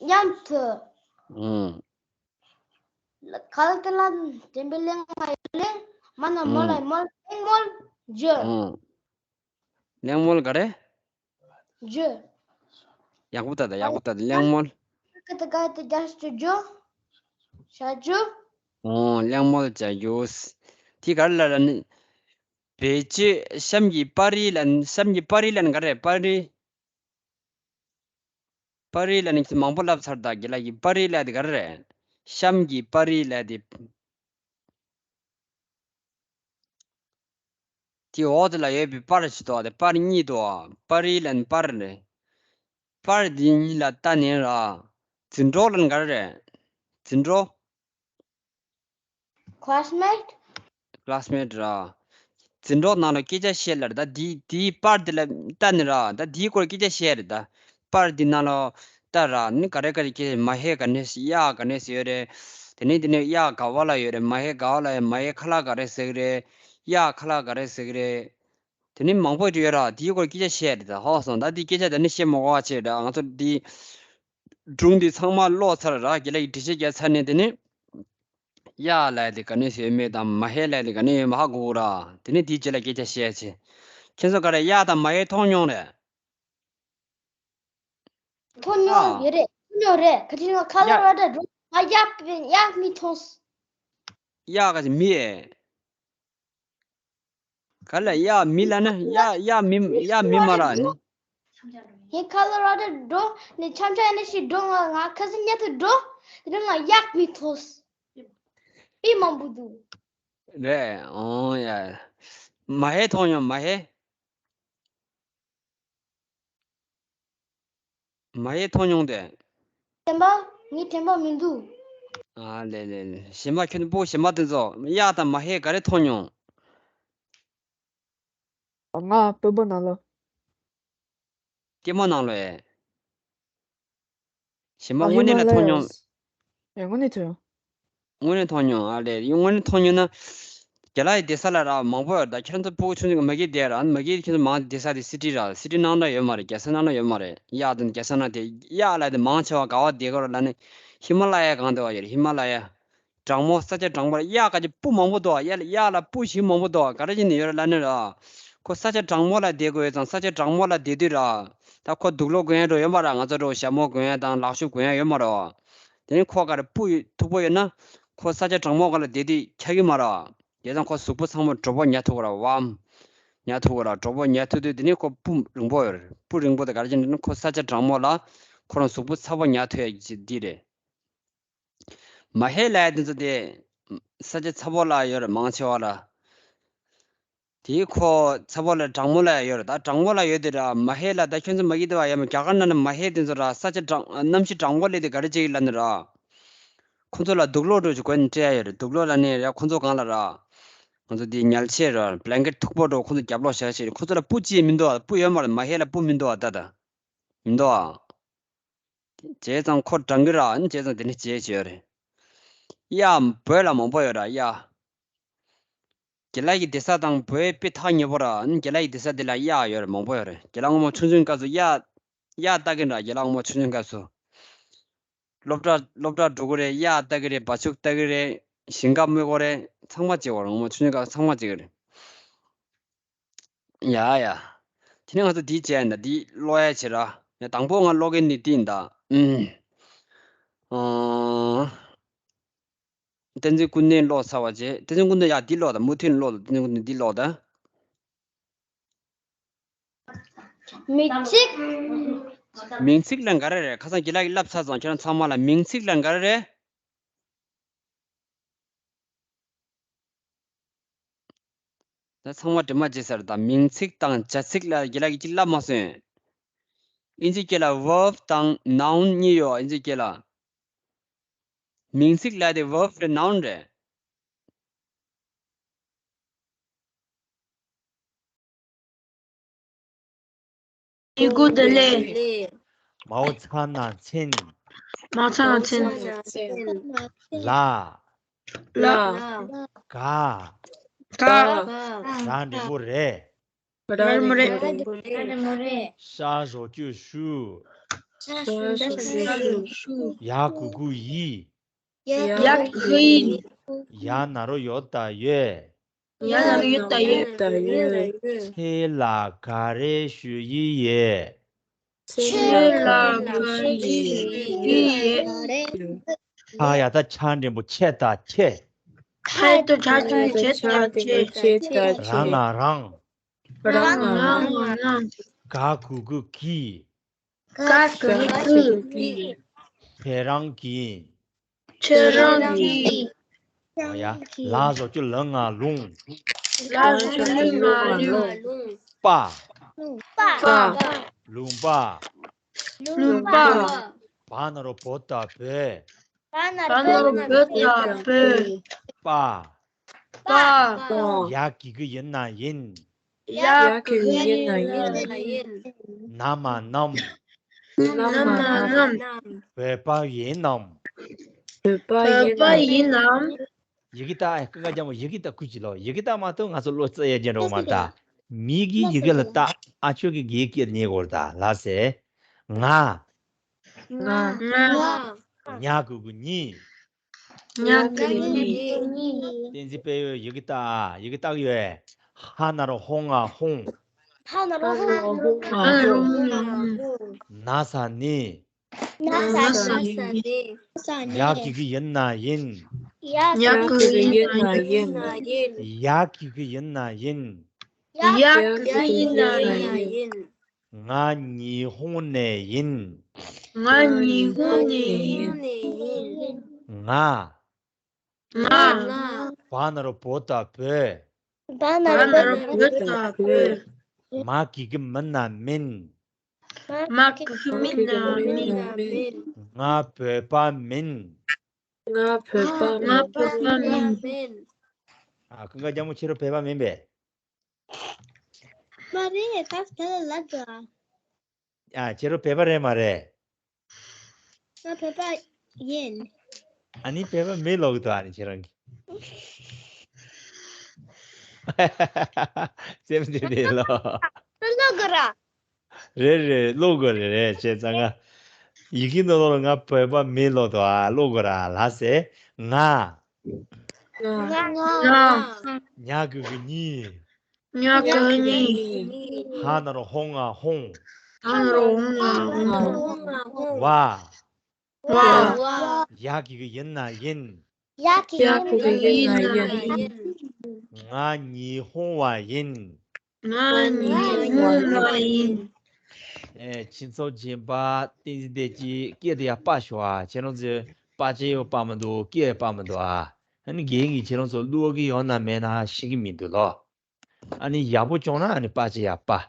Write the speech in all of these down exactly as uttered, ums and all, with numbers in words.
མཉམ་དུ། ཨང་། གལ་ཏེ་ལ་དྲན་པའི་གླེང་བ་ཡོད་གླེང་། མ་ན་མོ་ལ་ཨང་། མོལ་གླེང་མོལ་བརྗོད། ཨང་། གླེང་མོལ་ག་རེ། བརྗོད། ཡག་པོ་ལྟ་དང་ཡག་པོ་ལྟ་དང་གླེང་མོལ། ཀ་ཏ་ག་ཏ་རྒྱ་ཞབས་ཀྱུ་རྒྱུ། ཞབས་ཀྱུ། ཨོ། གླེང་མོལ་བྱ་རྒྱུ། དེ་ག་རེ་ལབ་ལ་ནི། བེད་སྤྱོད་གཤམ་གྱི་པར་རིས་ལ་གཤམ་གྱི་པར་རིས་ལ་ནི་ག་རེ་པར་རིས། པར་རིས་ལ་ནི་མང་པོ་ལབ་ཚར་ད་དགེ་ལགས་ཀྱི་པར་རིས་ལབ་དེ་ག་རེ་རེད། གཤམ་གྱི་པར་རིས་ལབ་དེ། དེའི་འོག་དེ་ལ་ཡོད་པའི་པར་ཞིག་འདུག་དེ་པར་གཉིས་འདུག་པར་རིས་ལ་ནི་པར་རེད། པར་འདི་གཉིས་ལ་ལྟ་ནས་ར། འཛིན་གྲོགས་ལ་ནི་ག་རེ་རེད། འཛིན་གྲོགས། Classmate. Classmate ར། འཛིན་གྲོགས་ནང་ལ་སྐད་ཆ་བཤད་ལ་ར་ད་དེའི་དེའི་པར་དེ་ལ་ལྟ་ནས་ར་ད་དེའི་སྐོར་སྐད་ཆ་བཤད་རེད་ད། པར་འདི་ནང་ལ་ལྟ་ར་ནི་ག་རེ་ག་རེ་སྐད་མ་ཧེ་ག་ནས་གཡག་ག་ནས་ཡོད་རེད། དེ་ནས་དེ་ནས་གཡག་ག་བ་ལ་ཡོད་རེད། མ་ཧེ་ག་བ་ལ་ཡོད། མ་ཧེ་ཁ་ལག་ག་རེ་ཟེར་གི་རེད། གཡག་ཁ་ལག་ག་རེ་ཟེར་གི་རེད། དེ་ནས་མང་པོ་ཡོད་ར་དེའི་སྐོར་སྐད་ཆ་བཤད་རེད་ད། ཧོ་སོང་ད་དེ་སྐད་ཆ་དེ་ནས་བཤད་མ་དགོས་པ་བྱས་ར་ང་ཚོ་དེ། སྒྲུང་འདི་ཚང་མ་ཀློག་ཚར་ར་དགེ་ལགས་ཀྱིས་འགྲེལ་བཤད་རྒྱག་ཚར་ནས་དེ་ནས། གཡག་ལབ་དེ་ག་ནས་ཡོད་མེད་དང་མ་ཧེ་ལབ་དེ་ག་ནས་ཡོད་མེད་ཧ་གོ་གི་ར། དེ་ནས་དེའི་རྗེས་ལ་སྐད་ཆ་བཤད་ཆེ། ཁྱེད་ཚོ་ག་རེ་གཡག་དང་མ་ཧེ་མཐོང་མྱོང་རེད། མཐོང་མྱོང་ཨ། ཡོད་རེད། མཐོང་མྱོང་རེད། ག་ཅི་ན་ཁ་ལོ་ར་ད་འགྲོ་ང་གཡག་གཡག་མི་མཐོང་། གཡག་ག་ཅི་མི་ཨེ། ག་ལ་གཡག་མི་ལ་ན་གཡག་གཡག་མི་གཡག་མི་མ་ར་ནི། ཧེ་ཁ་ལོ་ར་ད་འགྲོ་ནི་འཆམ་འཆམ་ནི་ཞིག་འགྲོ་ང་ང་ཁ་སང་ཉལ་དུ་འགྲོ། དེ་ང་གཡག་མི་མཐོང་། ཨི་མང་པོ་འདུག་རེད་ཨོ་ཡ། མ་ཧེ་མཐོང་མྱོང་མ་ཧེ། མ་ཧེ་མཐོང་མྱོང་དེ། དྲན་པ། ངའི་དྲན་པ་མི་འདུག་ཨ་ལེ་ལེ་ལེ། གཞན་པ་ཁྱོད་ཚོ་སྤོ་གཞན་པ་དེ་ཚོ་གཡག་དང་མ་ཧེ་ག་རེ་མཐོང་མྱོང་། ང་སྤོ་བོ་ནང་ལོ། སྐྱེས་མ་ནང་ལོ་ཨེ། གཞན་པ་དངོས་གནས་ལ་མཐོང་མྱོང་། ཨེ་དངོས་གནས་མཐོང་། དངོས་གནས་མཐོང་མྱོང་ཨ་ལེ་ཡང་དངོས་གནས་མཐོང་མྱོང་ན། རྒྱ་ལ་ཡི་སྡོད་ས་ལ་ར་མང་པོ་ཡོད་ད་ཁྱེད་ཚོ་ཕྲུ་གུ་ཆུང་ཆུང་གི་མ་གི་སྡོད་ར་མ་གི་ཁྱེད་ཚོ་མང་སྡོད་ས་དེ་སི་ཊི་ར་སི་ཊི་ནང་ལ་ཡོད་མ་རེད་རྒྱལ་ས་ནང་ལ་ཡོད་མ་རེད་གཡག་དང་རྒྱལ་ས་ནང་དེ་གཡག་ལ་དེ་མང་ཆེ་བ་ག་བ་སྡོད་གི་ར་ལ་ནི་ཧི་མ་ལ་ཡ་གང་དུ་བ་ཡོད་རེད་ཧི་མ་ལ་ཡ། གྲང་མོ་ས་ཆ་གྲང་མོ་ལ་གཡག་ག་ཅི་སྤུ་མང་པོ་འདུག་གཡག་ལ་གཡག་ལ་སྤུ་ཞིམ་མང་པོ་འདུག་ག་རེ་བྱས་ནས་ཡོད་རེད་ལབ་ནི་ར། ཁོ་ས་ཆ་གྲང་མོ་ལ་བསྡད་དགོས་ཡོད་ཙང་ས་ཆ་གྲང་མོ་ལ་བསྡད་དུས་ར། ད་ཁོ་དུག་ལོག་གོན་ཡ་འགྲོ་ཡོད་མ་ར་ང་ཚོ་འགྲོ་ཞྭ་མོ་གོན་ཡ་དང་ལག་ཤུབས་གོན་ཡ་ཡོད་མ་ར། དེ་ནི་ཁོ་ག་རེ་སྤུ་མཐུག་པོ་ཡོད་ན། ཁོ་ས་ཆ་གྲང་མོ་ག་ལ་བསྡད་དུས་འཁྱག་གི་མ་ར། དེ་ཙང་ཁོ་གཟུགས་པོ་ཚང་མ་གྲོད་པ་ཉལ་ཐུབ་ག་ར་བམ། ཉལ་ཐུབ་ག་ར་གྲོད་པ་ཉལ་ཐུབ་དུས་དེ་ནི་ཁོ་སྤུ་རིང་པོ་ཡོད་རེད་སྤུ་རིང་པོ་དེ་ག་རེ་བྱས་ནས་ཁོ་ས་ཆ་གྲང་མོ་ལ་ཁོ་རང་གཟུགས་པོ་ཚ་པོ་ཉལ་ཐུབ་ཡ་ཅིག་འདི་རེད། མ་ཧེ་ལབ་ཡ་དེ་ཚོ་དེ། ས་ཆ་ཚ་པོ་ལ་ཡོད་རེད་མང་ཆེ་བ་ལ། དེའི་ཁོ་ཚ་པོ་ལ་གྲང་མོ་ལ་ཡོད་རེད་ད་གྲང་མོ་ལ་ཡོད་དེ་ར་མ་ཧེ་ལ་ད་ཁྱོད་ཚོ་མ་གི་དེ་བ་ཡ་མ་རྒྱ་གར་ནང་ན་མ་ཧེ་དེ་ཚོ་ར་ས་ཆ་གྲང་གནམ་གཤིས་གྲང་མོ་ལས་དེ་ག་རེ་བྱེད་ཀྱི་ལབ་ནི་ར། ཁོ་ཚོ་ལ་དུག་ལོག་འགྲོ་ཅིག་གོན་ནས་སྤྲད་ཡ་ཡོད་རེད་དུག་ལོག་ལ་ནི་ར་ཁོ་ཚོ་གང་ལ་ར། ང་ཚོ་དེ་ཉལ་ཆས་ར་བླན་ཀེ་ཊི་མཐུག་པོ་འགྲོ་ཁོ་ཚོ་རྒྱབ་ལོག་བཞག་ཤེས་རེད་ཁོ་ཚོ་ལ་སྤུ་ཅི་མི་འདུག་ཨ་སྤུ་ཡོད་མ་རེད་མ་ཧེ་ལ་སྤུ་མི་འདུག་ཨ་ད་ད། མི་འདུག་ཨ། བྱས་ཙང་ཁོ་འགྲང་གི་ར་ཨ་ནི་བྱས་ཙང་དེ་ནི་བྱས་བྱས་ཡོད་རེད། གཡག་བོད་ལ་མང་པོ་ཡོད་ར་གཡག་རྒྱ་ལ་ཡི་སྡོད་ས་དང་བོད་དཔེ་ཐག་ཉེ་པོ་ར་ཨ་ནི་རྒྱ་ལ་ཡི་སྡོད་ས་དེ་ལ་གཡག་ཡོད་རེད་མང་པོ་ཡོད་རེད་རྒྱ་ལ་སྔོན་མ་ཆུང་ཆུང་སྐབས་སུ་གཡག་གཡག་ལྟ་གི་ར་རྒྱ་ལ་སྔོན་མ་ཆུང་ཆུང་སྐབས་སུ། སློབ་གྲྭ་སློབ་གྲྭ་འགྲོ་གི་རེད་གཡག་ལྟ་གི་རེད་བ་ཕྱུགས་ལྟ་གི་རེད་ཞིང་ཁ་རྨོས་གི་རེད་ཚང་མ་བྱེད་གི་ར་སྔོན་མ་ཆུང་ཆུང་སྐབས་སུ་ཚང་མ་བྱེད་གི་རེད། ཡ་ཡ། དེ་ནས་ང་ཚོ་འདི་བྱས་ཡིན་ད་འདི་ཀློག་ཡ་བྱེད་ར། ཡ་དང་པོ་ང་ཀློག་མཁན་འདི་འདི་ཡིན་ད། ཨུམ། ཨང་། བསྟན་འཛིན་ཀུན་ལྡན་ཀློག་ཚར་བ་བྱས་བསྟན་འཛིན་ཀུན་ལྡན་ཡ་འདི་ཀློག་ད་མུ་མཐུད་ཀློག་ད་བསྟན་འཛིན་ཀུན་ལྡན་འདི་ཀློག་ད། མིང་ཚིག་མིང་ཚིག་ལ་ག་རེ་རེད་ཁ་སང་རྒན་ལགས་ཀྱིས་བསླབས་ཚར་ཙང་ཁྱེད་རང་ཚང་མ་ལ་མིང་ཚིག་ལ་ག་རེ་རེད། ད་ཚང་མ་དྲི་མ་བརྗེད་ཚར་ད་མིང་ཚིག་དང་བྱ་ཚིག་ལ་རྒན་ལགས་ཀྱིས་གཅིག་བསླབ་མ་སོང་། ཨིན་ཇི་སྐད་ལ་verb དང་noun གཉིས་ཡོད་ཨིན་ཇི་སྐད་ལ། མིང་ཚིག་ལ་དེ་verb རེད་noun རེད། ཡི་གུ་དེ་ལས། མའོ་ཚ་ན་མཚན། མའོ་ཚ་ན་མཚན། ལ། ལ། ག་ག་ར་འགྲེང་བུ་རེ། ར་མོ་རེ། ཤ་ཞབས་ཀྱུ་ཤུ། ཡ་གུ་གུ་ཡི། ཡ་གུ་གུ་ཡི། ཡ་ན་རོ་ཡོ་ད་ཡོད། ཡ་ན་རོ་ཡོ་ད་ཡོད། ཁྱེད་ལ་ག་རེ་ཞུ་ཡི་ཡོད། ཁྱེད་ལ་ག་རེ་ཞུ་ཡི་ཡོད། ཁ་ཡ་ད་ཆ་འགྲེང་བུ་ཁྱེད་དང་ཁྱེད། ཁ་ཡ་ད་ཆ་འགྲེང་བུ་ཁྱེད་དང་ཁྱེད། ར་ང་རང་། ར་ང་རང་། ག་གུ་གུ་གི། ག་གུ་གུ་གི། ཁྱེད་རང་གི། ཁྱེད་རང་གི། ཨོ་ཡ། ལ་ཟོ་ཅུ་ལ་ང་ལུང་། ལ་ཟོ་ཅུ་ལ་ང་ལུང་། པ། པ། ལུང་པ། ལུང་པ། བ་ན་རོ་བོ་ད་བོད། བ་ན་རོ་བོ་ད་བོད། པ། པ། ཡ་གི་གུ་ཡི་ན་ཡིན། ཡ་གི་གུ་ཡི་ན་ཡིན། ན་མ་ནམ། ན་མ་ནམ། བོད་པ་ཡིན་ནམ། བོད་པ་ཡིན་ནམ། ཡི་གེ་ད་ཀུན་དགའ་རྒྱལ་མོ་ཡི་གེ་ད་ཁུ་ཅི་ལོ། ཡི་གེ་ད་མ་གཏོགས་ང་ཚོ་བློ་རྩེ་ཡ་རྒྱན་འགྲོ་མ་ད། མི་གི་ཡི་གེ་ལ་ད་ཨ་ཆོས་ཀྱི་གེ་སྐད་ཉེ་གོར་ད་ལ་སེ། ང་། ང་། ང་། ཉ་གུ་གུ་ཉི། ཉ་གུ་གུ་ཉི། བསྟན་འཛིན་དཔལ་ཡོད་ཡི་གེ་ད་ཡི་གེ་ད་ཡོད། ཧ་ན་རོ་ཧོ་ང་ཧོང་། ཧ་ན་རོ་ཧོ་ང་ཧོང་། ན་ས་ནི། ན་ས་ནི། ཡ་གི་གུ་ཡི་ན་ཡིན། ཡ་གི་གུ་ཡི་ན་ཡིན། ཡ་གི་གུ་ཡི་ན་ཡིན། ཡ་གི་གུ་ཡི་ན་ཡིན། ང་ཉི་ཧོང་ནས་ཡིན། ང་ཉི་ཧོང་ནས་ཡིན། ང་། ང་། བ་ན་རོ་བོ་ད་བོད། བ་ན་རོ་བོ་ད་བོད། མ་གི་གུ་མི་ན་མིན། མ་གི་གུ་མི་ན་མིན། ང་བོད་པ་མིན། ང་བོད་པ་མིན། ང་བོད་པ་མིན། ཨ་ཀུན་དགའ་རྒྱལ་མོ་ཁྱེད་རང་བོད་པ་མིན་པས། མ་རེད། ད་དེ་ལ་ལབ་དགོས། ཨ་ཁྱེད་རང་བོད་པ་རེད་མ་རེད། ང་བོད་པ་ཡིན། ཨ་ནི་བོད་པ་མིན་ལོག་འདུག་ཨ་ནི་ཁྱེད་རང་གི། སེམས་བདེ་བདེ་ལོ། ལོ་ག་ར། རེད་རེད། ཀློག་དགོས་རེད་རེད། བྱས་ཙང་ང་། ཡི་གེ་ནང་ལོགས་ལ་ང་བོད་པ་མིན་ལོག་འདུག་ཨ། ཀློག་དགོས་ར་ལ་སེ། ང་། ང་། ང་། ཉ་གི་གུ་ཉི། ཉ་གི་གུ་ཉི། ཧ་ན་རོ་ཧོ་ང་ཧོང་། ཧ་ན་རོ་ཧོ་ང་ཧོང་། བ། བ། ཡ་གི་གུ་ཡི་ན་ཡིན། ཡ་གི་གུ་ཡི་ན་ཡིན། ང་ཉི་ཧོང་བ་ཡིན། ང་ཉི་ཧོང་བ་ཡིན། ཨེ། ཁྱེད་ཚོ་རྗེས་མ་བསྟན་འཛིན་བདེ་སྐྱིད་སྐད་དེ་ཡར་སྤར་ཤོག་ཨ། ཁྱེད་རང་ཚོས་པར་ཆས་ཡོད་པ་མི་འདུག་སྐད་ཡོད་པ་མི་འདུག་ཨ། ཨ་ནི་རྒན་གྱིས་ཁྱེད་རང་ཚོ་བླུག་གི་ཡོད་ན་མེད་ན་ཤེས་ཀྱི་མི་འདུག་ལོ། ཨ་ནི་ཡག་པོ་བྱུང་ན་ཨ་ནི་པར་ཆས་ཡར་སྤར།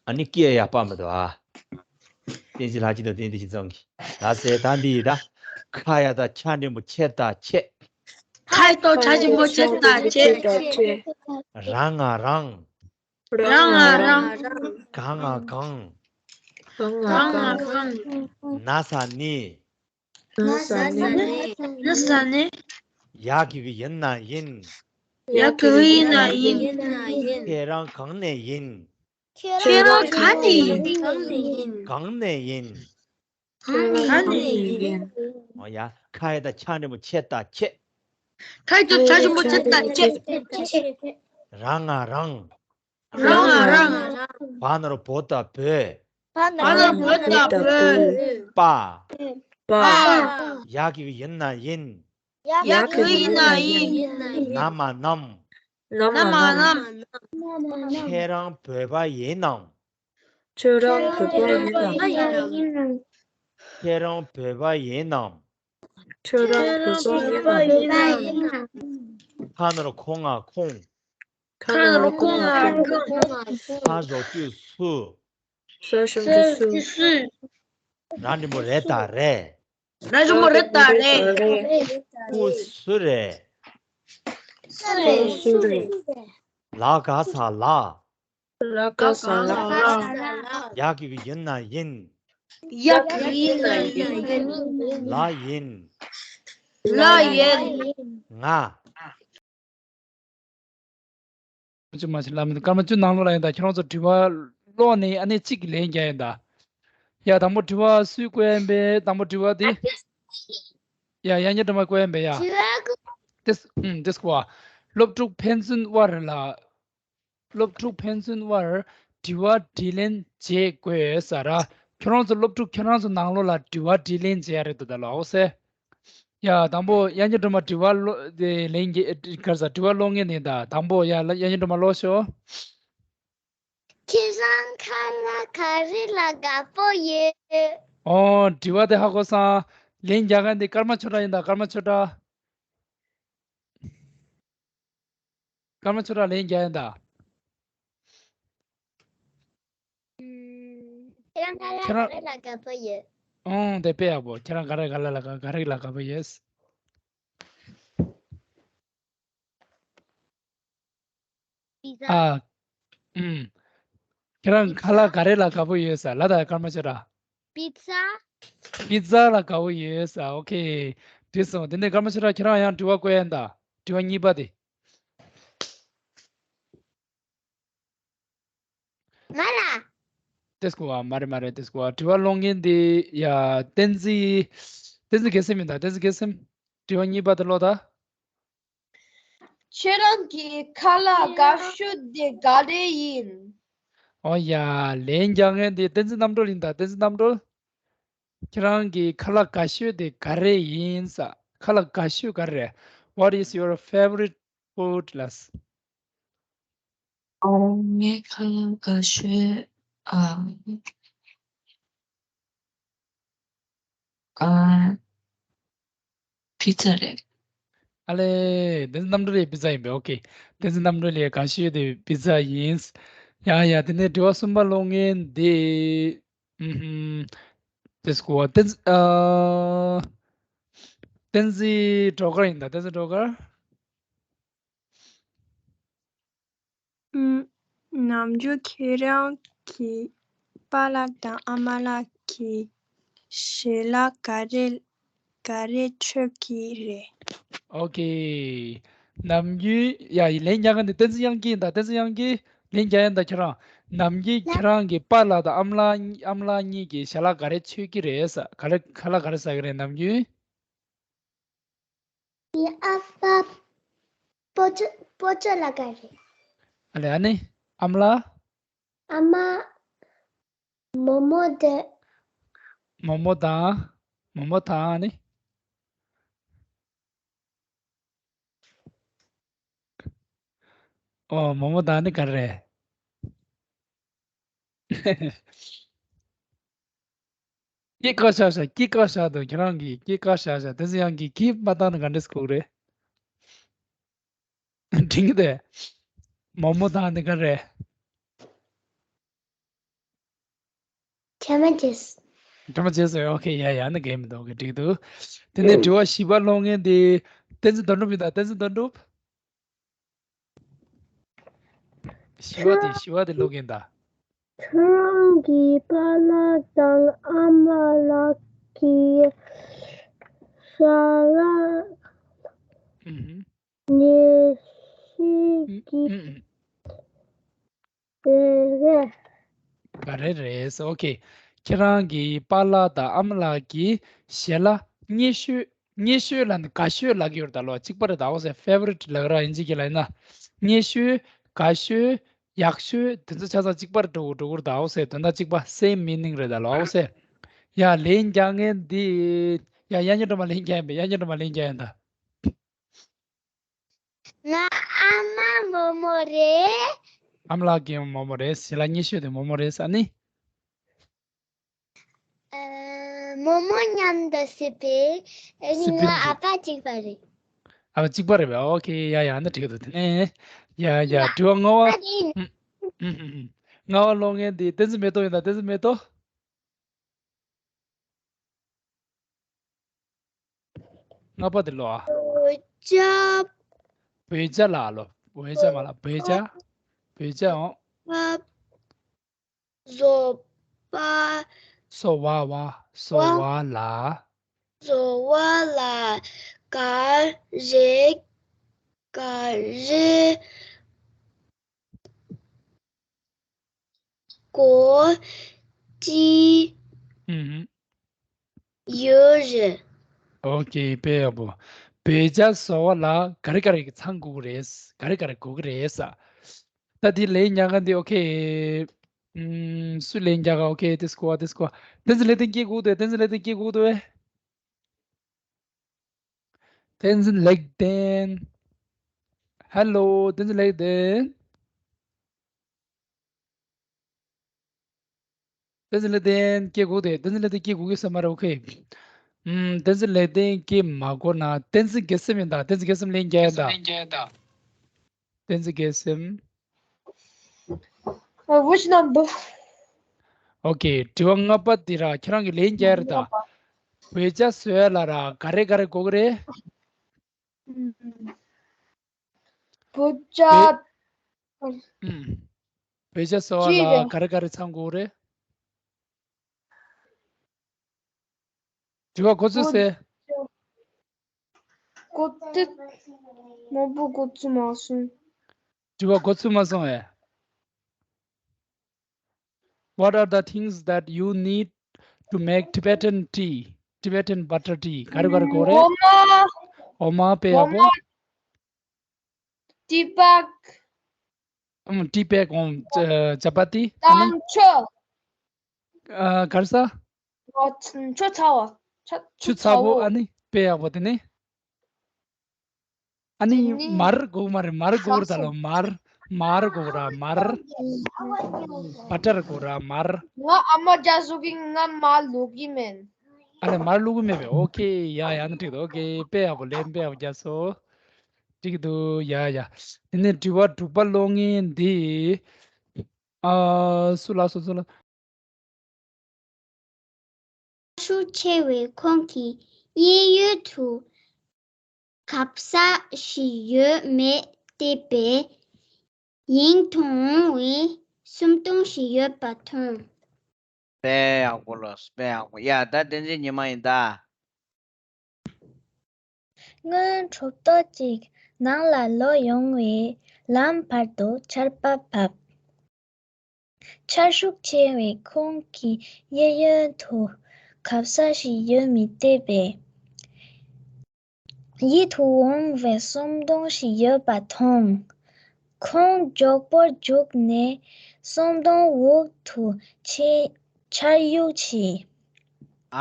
ཨ་ནི་སྐད་ཡར་སྤར་མི་འདུག་ཨ། བསྟན་འཛིན་ལྷ་སྐྱིད་དང་བསྟན་འཛིན་ཤིང་ཚང་གིས། ལགས་སེ། ད་འདི་ཡིན་ད། ཁ་ཡ་ད་ཆ་འགྲེང་བུ་ཆེ་ད་ཆེ། ཁ་ཡ་ད་ཆ་འགྲེང་བུ་ཆེ་ད་ཆེ། ར་ང་རང་། ར་ང་རང་། ག་ང་གང་། ག་ང་གང་། ན་ས་ནི། ན་ས་ནི། ན་ས་ནི། ཡ་གི་གུ་ཡི་ན་ཡིན། ཡ་གི་གུ་ཡི་ན་ཡིན། ཁྱེད་རང་གང་ནས་ཡིན། ཁྱེད་རང་གང་ནས་ཡིན། གང་ནས་ཡིན། གང་ནས་ཡིན། ཨོ་ཡ། ཁ་ཡ་ད་ཆ་འགྲེང་བུ་ཆེ་ད་ཆེ། ཁ་ཡ་ད་ཆ་འགྲེང་བུ་ཆེ་ད་ཆེ། ར་ང་རང་། ར་ང་རང་། བ་ན་རོ་བོ་ད་བོད། བ་ན་རོ་བོ་ད་བོད། པ། པ། ཡ་གི་གུ་ཡི་ན་ཡིན། ཡ་གི་གུ་ཡི་ན་ཡིན། ན་མ་ནམ། ན་མ་ནམ། ཁྱེད་རང་བོད་པ་ཡིན་ནམ། ཁྱེད་རང་བོད་པ་ཡིན་ནམ། ཁྱེད་རང་བོད་པ་ཡིན་ནམ། ཁྱེད་རང་བོད་པ་ཡིན་ནམ། ཁ་ན་རོ་ཁོ་ང་ཁོང་། ཁ་ན་རོ་ཁོ་ང་ཁོང་། ས་ཞབས་ཀྱུ་སུ། ས་ཞབས་ཀྱུ་སུ། ར་འགྲེང་བུ་རེ་ད་རེད། ར་འགྲེང་བུ་རེ་ད་རེད། སྐུ་སུ་རེད། སུ་རེད། སུ་རེད། ལ་ག་ས་ལ། ལ་ག་ས་ལ། ཡ་གི་གུ་ཡི་ན་ཡིན། ཡ་གི་གུ་ཡི་ན་ཡིན། ལ་ཡིན། ལ་ཡིན། ང་། ཅུ་མ་ཕྱི་ལ་མི་འདུག་སྐར་མ་བཅུ་ནང་ལོགས་ལ་ཡིན་ད། ཁྱེད་རང་ཚོ་དྲི་བ་ཀློག་ནས་ཨ་ནི་གཅིག་གི་ལན་རྒྱག་ཡིན་ད། ཡ་དང་པོ་དྲི་བ་སུས་བཀོད་ཡིན་པས། དང་པོ་དྲི་བ་དེ། ཡ་ཡ་ཉི་སྒྲོལ་མ་བཀོད་ཡིན་པས་ཡ། དྲི་བ་གོ། དེ་ཨུམ་དེ་སྐོར་བ། སློབ་ཕྲུག་ཕན་ཚུན་དབར་ལ། སློབ་ཕྲུག་ཕན་ཚུན་དབར་དྲི་བ་དྲིས་ལན་བྱེད་དགོས་ཟེར་ར། ཁྱོད་རང་ཚོ་སློབ་ཕྲུག་ཁྱོད་རང་ཚོ་ནང་ལོགས་ལ་དྲི་བ་དྲིས་ལན་བྱེད་ཡ་རེད་འདུག་ད་ལོ་ཨོ་སེ། ཡ་དང་པོ་ཡ་ཉི་སྒྲོལ་མ་དྲི་བ་ཀློག་དེ་ལན་གྱི་ག་རེ་ཟ་དྲི་བ་ཀློག་མཁན་ཡིན་ད། དང་པོ་ཡ་ལ་ཡ་ཉི་སྒྲོལ་མ་ཀློག་ཤོག་ཁྱེད་རང་ཁ་ལག་ག་རེ་ལ་དགའ་པོ་ཡོད། ཨོ་དྲི་བ་དེ་ཧ་གོ་སོང་། ལན་རྒྱག་མཁན་དེ་ཀརྨ་ཆོས་གྲགས་ཡིན་ད། ཀརྨ་ཆོས་གྲགས། ཀརྨ་ཆོས་གྲགས་ལན་རྒྱག་ཡིན་ད། ཁྱེད་རང་ག་རེ་ལ་དགའ་པོ་ཡོད། ཨང་དེ་དཔེ་ཡག་པོ། ཁྱེད་རང་ག་རེ་ག་ལ་ལ་ག་ག་རེ་ལ་དགའ་པོ་ཡོད། པི་ཛ། ཨ། ཨུམ། ཁྱེད་རང་ཁ་ལག་ག་རེ་ལ་དགའ་པོ་ཡོད་ཟེར་ལ་ད་ཀརྨ་ཆོས་གྲགས། པི་ཛ། པི་ཛ་ལ་དགའ་པོ་ཡོད་ཟེར། ཨོ་ཁེ། འགྲིག་སོང་། དེ་ནས་ཀརྨ་ཆོས་གྲགས་ཁྱེད་རང་ཡང་དྲི་བ་བཀོད་ཡིན་ད། དྲི་བ་གཉིས་པ་དེ། ང་ལ། དེ་སྐོར་བ་མ་རེད་མ་རེད། དེ་སྐོར་བ་དྲི་བ་ཀློག་མཁན་དེ་ཡ་བསྟན་འཛིན། བསྟན་འཛིན་རྒྱལ་མཚན་མིན་ད། བསྟན་འཛིན་རྒྱལ་མཚན། དྲི་བ་གཉིས་པ་དེ་ཀློག་ད། ཁྱེད་རང་གི་ཁ་ལག་དགའ་ཤོས་དེ་ག་རེ་ཡིན། ཨོ་ཡ། ལན་རྒྱག་མཁན་དེ་བསྟན་འཛིན་རྣམ་གྲོལ་ཡིན་ད། བསྟན་འཛིན་རྣམ་གྲོལ། ཁྱེད་རང་གི་ཁ་ལག་དགའ་ཤོས་དེ་ག་རེ་ཡིན་ཟེར། ཁ་ལག་དགའ་ཤོས་ག་རེ། What is your favorite food ལ། ཨོ་ངའི་ཁ་ལག་དགའ་ཤོས་ཨ། ཨ། པི་ཛ་རེད། ཨ་ལེ། བསྟན་འཛིན་རྣམ་གྲོལ་ལའི་པི་ཛ་ཡིན་པས། ཨོ་ཁེ། བསྟན་འཛིན་རྣམ་གྲོལ་ལའི་དགའ་ཤོས་དེ་པི་ཛ་ཡིན། ཡ་ཡ། དེ་ནས་དྲི་བ་གསུམ་པ་ཀློག་མཁན་དེ། ཨུམ། དེ་སྐོར་བ་བསྟན་འཛིན་ཨ། བསྟན་འཛིན་སྒྲོལ་དཀར་ཡིན་ད། བསྟན་འཛིན་སྒྲོལ་དཀར། ཨུམ། ནམ་རྒྱུན་ཁྱེད་རང་གི་པཱ་ལགས་དང་ཨ་མ་ལགས་ཀྱི་ཞལ་ལག་ག་རེ་ག་རེ་མཆོད་ཀྱི་རེད། ཨོ་ཁེ། ནམ་རྒྱུན་ཡ་ཡི་ལན་རྒྱག་མཁན་དེ་བསྟན་འཛིན་དབྱངས་སྐྱིད་ཡིན་ད། བསྟན་འཛིན་དབྱངས་སྐྱིད་ལན་རྒྱག་ཡིན་ད། ཁྱེད་རང་ནམ་རྒྱུན་ཁྱེད་རང་གི་པཱ་ལགས་དང་ཨ་མ་ལགས་ཨ་མ་ལགས་གཉིས་ཀྱི་ཞལ་ལག་ག་རེ་མཆོད་ཀྱི་རེད་ཟེར། ག་རེ་ཁ་ལག་ག་རེ་ཟ་གི་རེད་ནམ་རྒྱུན། ངའི་ཨ་ཕ་སྤོ་ཆོ་སྤོ་ཆོ་ལ་དགའ་རེད། ཨ་ལེ་ཨ་ནི། ཨ་མ་ལགས། ཨ་མ། མོག་མོག་དེ། མོག་མོག་དང་། མོག་མོག་དང་ཨ་ནི། ཨོ་མོག་མོག་དང་ཨ་ནི་ག་རེ་རེད། སྐྱེས་སྐར་བཞག་བཞག་སྐྱེས་སྐར་བཞག་འདུག་ཁྱེད་རང་གིས་སྐྱེས་སྐར་བཞག་བཞག་བསྟན་འཛིན་དབྱངས་སྐྱིད་གིས་མ་བཏང་ན་ག་འདྲས་གོ་གི་རེད། འགྲིག་གི་རེད། མོག་མོག་དང་ནི་ག་རེ། གྲ་མ་བྱས། གྲ་མ་བྱས་སོང་། ཨོ་ཁེ། ཡ་ཡ་ནི་གལ་མི་འདུག་ཨོ་ཁེ། འགྲིག་འདུག་དེ་ནས་དྲི་བ་བཞི་པ་ཀློག་མཁན་དེ་བསྟན་འཛིན་དོན་གྲུབ་ཡིན་ད། བསྟན་འཛིན་དོན་གྲུབ། བཞི་པ་དེ་བཞི་པ་དེ་ཀློག་གིན་ད། ཁྱེད་རང་གི་པཱ་ལགས་དང་ཨ་མ་ལགས་ཀྱི་ཞལ་ལག་ཨུ་ཧུམ། ཉེ་ཤོས་ཀྱི་ཨུ་ཨུ། རེད་རེད། ག་རེ་རེད། ཨོ་ཁེ། ཁྱེད་རང་གི་པཱ་ལགས་དང་ཨ་མ་ལགས་ཀྱི་ཞལ་ལག་ཉེ་ཤོས། ཉེ་ཤོས་ལ་ནི་དགའ་ཤོས་ལབ་ཀྱི་ཡོད་རེད་ད་ལོ། གཅིག་པ་རེད་ད། ཨོ་སེ། ཕེ་ཝ་རི་ཊི་ལབ་ར་ཨིན་ཇི་གི་ལ་ཡིན་ན། ཉེ་ཤོས། དགའ་ཤོས། ཡག་ཤོས། དེ་ཚོ་ཆ་ཚང་གཅིག་པ་རེད་འགྲོ་གི་འགྲོ་གི་རེད་ད། ཨོ་སེ། དོན་དག་གཅིག་པ། སེམ་མི་ནིང་རེད་ད་ལོ། ཨོ་སེ། ཡ་ལན་རྒྱག་མཁན་འདི། ཡ་ཡ་ཉི་སྒྲོལ་མ་ལན་རྒྱག་ཡིན་པས། ཡ་ཉི་སྒྲོལ་མ་ལན་རྒྱག་ཡིན་ད། ང་ཨ་མ་མོག་མོག་རེད། ཨ་མ་ལགས་ཀྱི་མོག་མོག་རེད། ཞལ་ལག་ཉེ་ཤོས་དེ་མོག་མོག་རེད་ཟེར་ནི། ཨ། མོག་མོག་མཉམ་དུ་སྲིད་པའི་ཨ་ནི་སྲིད་པའི་ང་ཨ་ཕ་གཅིག་པ་རེད། ཨ་ཕ་གཅིག་པ་རེད་པས། ཨོ་ཁེ། ཡ་ཡ་ནི་འགྲིག་འདུག་དེ་ནས་ཡ་ཡ་ཡ། དྲི་བ་ལྔ་པ། ཨ་ནི། ཨུམ་ཨུམ་ཨུམ། ལྔ་པ་ཀློག་མཁན་དེ་བསྟན་འཛིན་མེ་ཏོག་ཡིན་ད། བསྟན་འཛིན་མེ་ཏོག་ལྔ་པ་དེ་ཀློག་ཨ། བོད་ཇ། བོད་ཇ་ལ་ཀློག་བོད་ཇ་མ་ལ། བོད་ཇ། བོད་ཇ་འོང་། བ། བཟོ་བ། བཟོ་བ་བ། བཟོ་བ་ལ། བཟོ་བ་ལ། ག་རེ། ག་རེ། གོ། ཅི། ཡོད་རེད། ཨོ་ཁེ། དཔེ་ཡག་པོ། བོད་ཇ་བཟོ་བ་ལ་ག་རེ་ག་རེ་ཚང་དགོས་ཀྱི་རེད། ག་རེ་ག་རེ་དགོས་ཀྱི་རེད་ས། ད་དེ་ལན་རྒྱག་མཁན་དེ། ཨོ་ཁེ། ཨུམ། སུ་ལན་རྒྱག་ག་ཨོ་ཁེ། དེ་སྐོར་དེ་སྐོར། བསྟན་འཛིན་ལེགས་ལྡན་སྐད་གོ་གི་འདུག་བསྟན་འཛིན་ལེགས་ལྡན་སྐད་གོ་གི་འདུག་བས། བསྟན་འཛིན་ལེགས་ལྡན། ཧེ་ལོ། བསྟན་འཛིན་ལེགས་ལྡན། བསྟན་འཛིན་ལེགས་ལྡན་སྐད་གོ་གི་འདུག་བསྟན་འཛིན་ལེགས་ལྡན་སྐད་གོ་གི་ས་མ་རེད། ཨོ་ཁེ། ཨུམ། བསྟན་འཛིན་ལེགས་ལྡན་སྐད་མ་གོ་ན། བསྟན་འཛིན་དགེ་སེམས་ཡིན་ད། བསྟན་འཛིན་དགེ་སེམས་ལན་རྒྱག་ཡིན་ད། བསྟན་འཛིན་དགེ་སེམས། Uh, which number? ཨོ་ཁེ། དྲི་བ་ལྔ་པ་འདི་ར་ཁྱེད་རང་གིས་ལན་རྒྱག་རེད་ད། བོད་ཇ་བཟོ་ཡ་ལ་ར་ག་རེ་ག་རེ་དགོས་ཀྱི་རེད། ཨུམ། བོད་ཇ། བོད། ཨུམ། བོད་ཇ་བཟོ་བ་ལ་ག་རེ་ག་རེ་ཚང་དགོས་ཀྱི་རེད། དྲི་བ་གོ་ཚོད་ཟེར། གོ་ཚོད། མང་པོ་གོ་ཚོད་མ་སོང་། དྲི་བ་གོ་ཚོད་མ་སོང་ཨེ། What are the things that you need to make Tibetan tea, Tibetan butter tea? ག་རེ་ག་རེ་དགོས་རེད། འོ་མ། འོ་མ། དཔེ་ཡག་པོ། འོ་མ། tea bag། ཨུམ། tea bag། ཨོ། ཇ་པ་ཏི། ཨ་ནི། དང་ཆུ། ཨ། ག་རེ་ཟེར། ཆུ་ཚ་བ། ཆུ་ཚ་པོ། ཨ་ནི། དཔེ་ཡག་པོ། དེ་ནི། ཨ་ནི། དེ་ནི་མར་དགོས་མ་རེད། མར་དགོས་རེད་ད་ལོ། མར། མར་དགོས་ར་མར། བ་ཊར་དགོས་ར་མར། ང་ཨ་མ་ཇ་བཟོ་གི། ང་མར་བླུག་གི་མེད། ཨ་ལས། མར་བླུག་གི་མེད་པས། ཨོ་ཁེ། ཡ་ཡ། ཨ་ནི་འགྲིག་འདུག་ཨོ་ཁེ། དཔེ་ཡག་པོ། ལན་དཔེ་ཡག་པོ་རྒྱབ་སོང་། འགྲིག་གི་འདུག་ཡ་ཡ། དེ་ནས་དྲི་བ་དྲུག་པ་ཀློག་མཁན་འདི། ཨ། སུ་ལ་སོ་སོ་ལ། ཤུགས་ཆེ་བའི་ཁོང་གི་གཡས་གཡོན་དུ་གབ་ས་ཞིག་ཡོད་མེད་བལྟས་པས། ཡིན་དུ་འོང་བའི་གསོམ་སྡོང་ཞིག་ཡོད་པ་མཐོང་། དཔེ་ཡག་པོ་ལོས། དཔེ་ཡག་པོ། ཡ། ད་བསྟན་འཛིན་ཉི་མ་ཡིན་ད། སྔོན་གྲུབ་ཐོབ་ཅིག་ནང་ལ་ལོག་ཡོང་བའི་ལམ་བར་དུ་ཆར་པ་བབས། ཆར་ཤུགས་ཆེ་བས་ཁོང་གི་གཡས་གཡོན་དུ་གབ་ས་ཞིག་ཡོད་མེད་བལྟས་པས། ཡིད་དུ་འོང་བའི་གསོམ་སྡོང་ཞིག་ཡོད་པ་མཐོང་། ཁོང་མགྱོགས་པོར་རྒྱུགས་ནས་གསོམ་སྡོང་འོག་ཏུ་ཆེ། ཆར་གཡུགས་བྱས།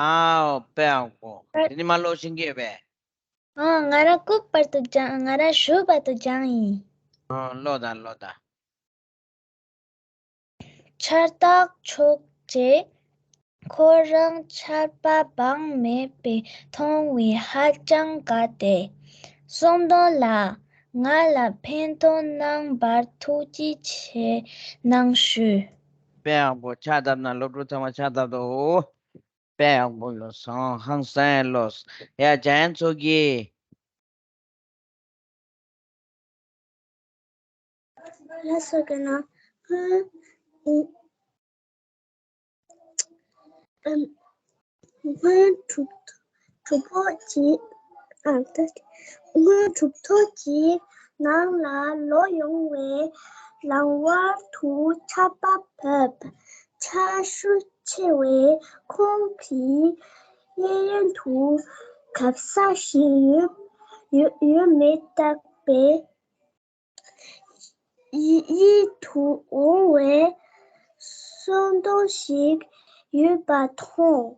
ཨའོ། དཔེ་ཡག་པོ། དེ་ནི་མ་ཀློག་ཤེས་ཀྱི་ཡོད་པས། ཨ། ང་རང་ལྐུགས་པར་དུ་སྦྱང་། ང་རང་ཞུ་བར་དུ་སྦྱངས་ཡིན། ཨ། ཀློག་དང་ཀློག་དང་། ཆར་ཐག་ཆོད་རྗེས་ཁོ་རང་ཆར་པ་སྦང་མེད་པ་མཐོང་བས་ཧ་ཅང་དགའ་སྟེ། གསོམ་སྡོང་ལགས། ང་ལ་ཕན་ཐོགས་གནང་བར་ཐུགས་རྗེ་ཆེ་གནང་ཞུ། དཔེ་ཡག་པོ། ཕྱག་བཏབ་ན། སློབ་ཕྲུག་ཚང་མ་ཕྱག་བཏབ་དོ། དཔེ་ཡག་པོ་ལོས། ཧང་སང་ལོས། ཡ། འཇམ་དབྱངས་མཚོ་སྐྱིད། ལགས་སོ། དགེ་རྒན། སྔོན། ཨམ། སྔོན་གྲུབ། གྲུབ་ཐོབ་ཅིག་ཨ། ད། སྔོན་གྲུབ་ཐོབ་ཅིག་ནང་ལ་ལོག་ཡོང་བའི་ལམ་བར་དུ་ཆར་པ་བབས། ཆར་ཤུགས་ཆེ་བས་ཁོང་གི་གཡས་གཡོན་དུ་གབ་ས་ཞིག་ཡོད། ཡོད། ཡོད་མེད་བལྟས་པས། ཡི། ཡིད་དུ་འོང་བའི་གསོམ་སྡོང་ཞིག་ཡོད་པ་མཐོང་།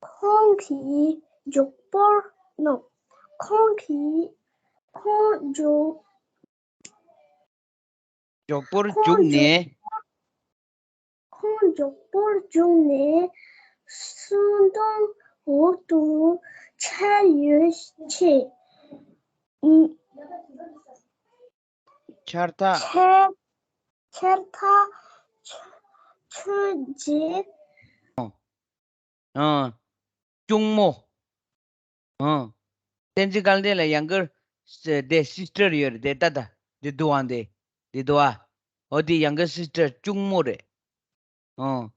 ཁོང་གིས་མགྱོགས་པོར། ནོ། ཁོང་གིས། ཁོང་མགྱོགས། མགྱོགས་པོར་ཁོང་རྒྱུགས་མགྱོགས། ནས། ཁོང་མགྱོགས་པོར་རྒྱུགས་ནས་གསོམ་སྡོང་འོག་ཏུ་ཆར་ཡོད་ཆེད། ཆར་ཐག་ཆར། ཆར་ཐག་ཆོད། ཆོད་རྗེས། ཨང་། གཅུང་མོ། ཨང་། བསྟན་འཛིན་དགའ་ལྡན་ལ་ཡང་གར་དེ་སིས་ཊར་ཡོད་རེད་དེ། ད་ད་འདི་འདུག་ཨང་། དེ་འདི་འདུག་ཨ། འོ་དེ་ཡང་གར་སིས་ཊར་གཅུང་མོ་རེད། ཨང་།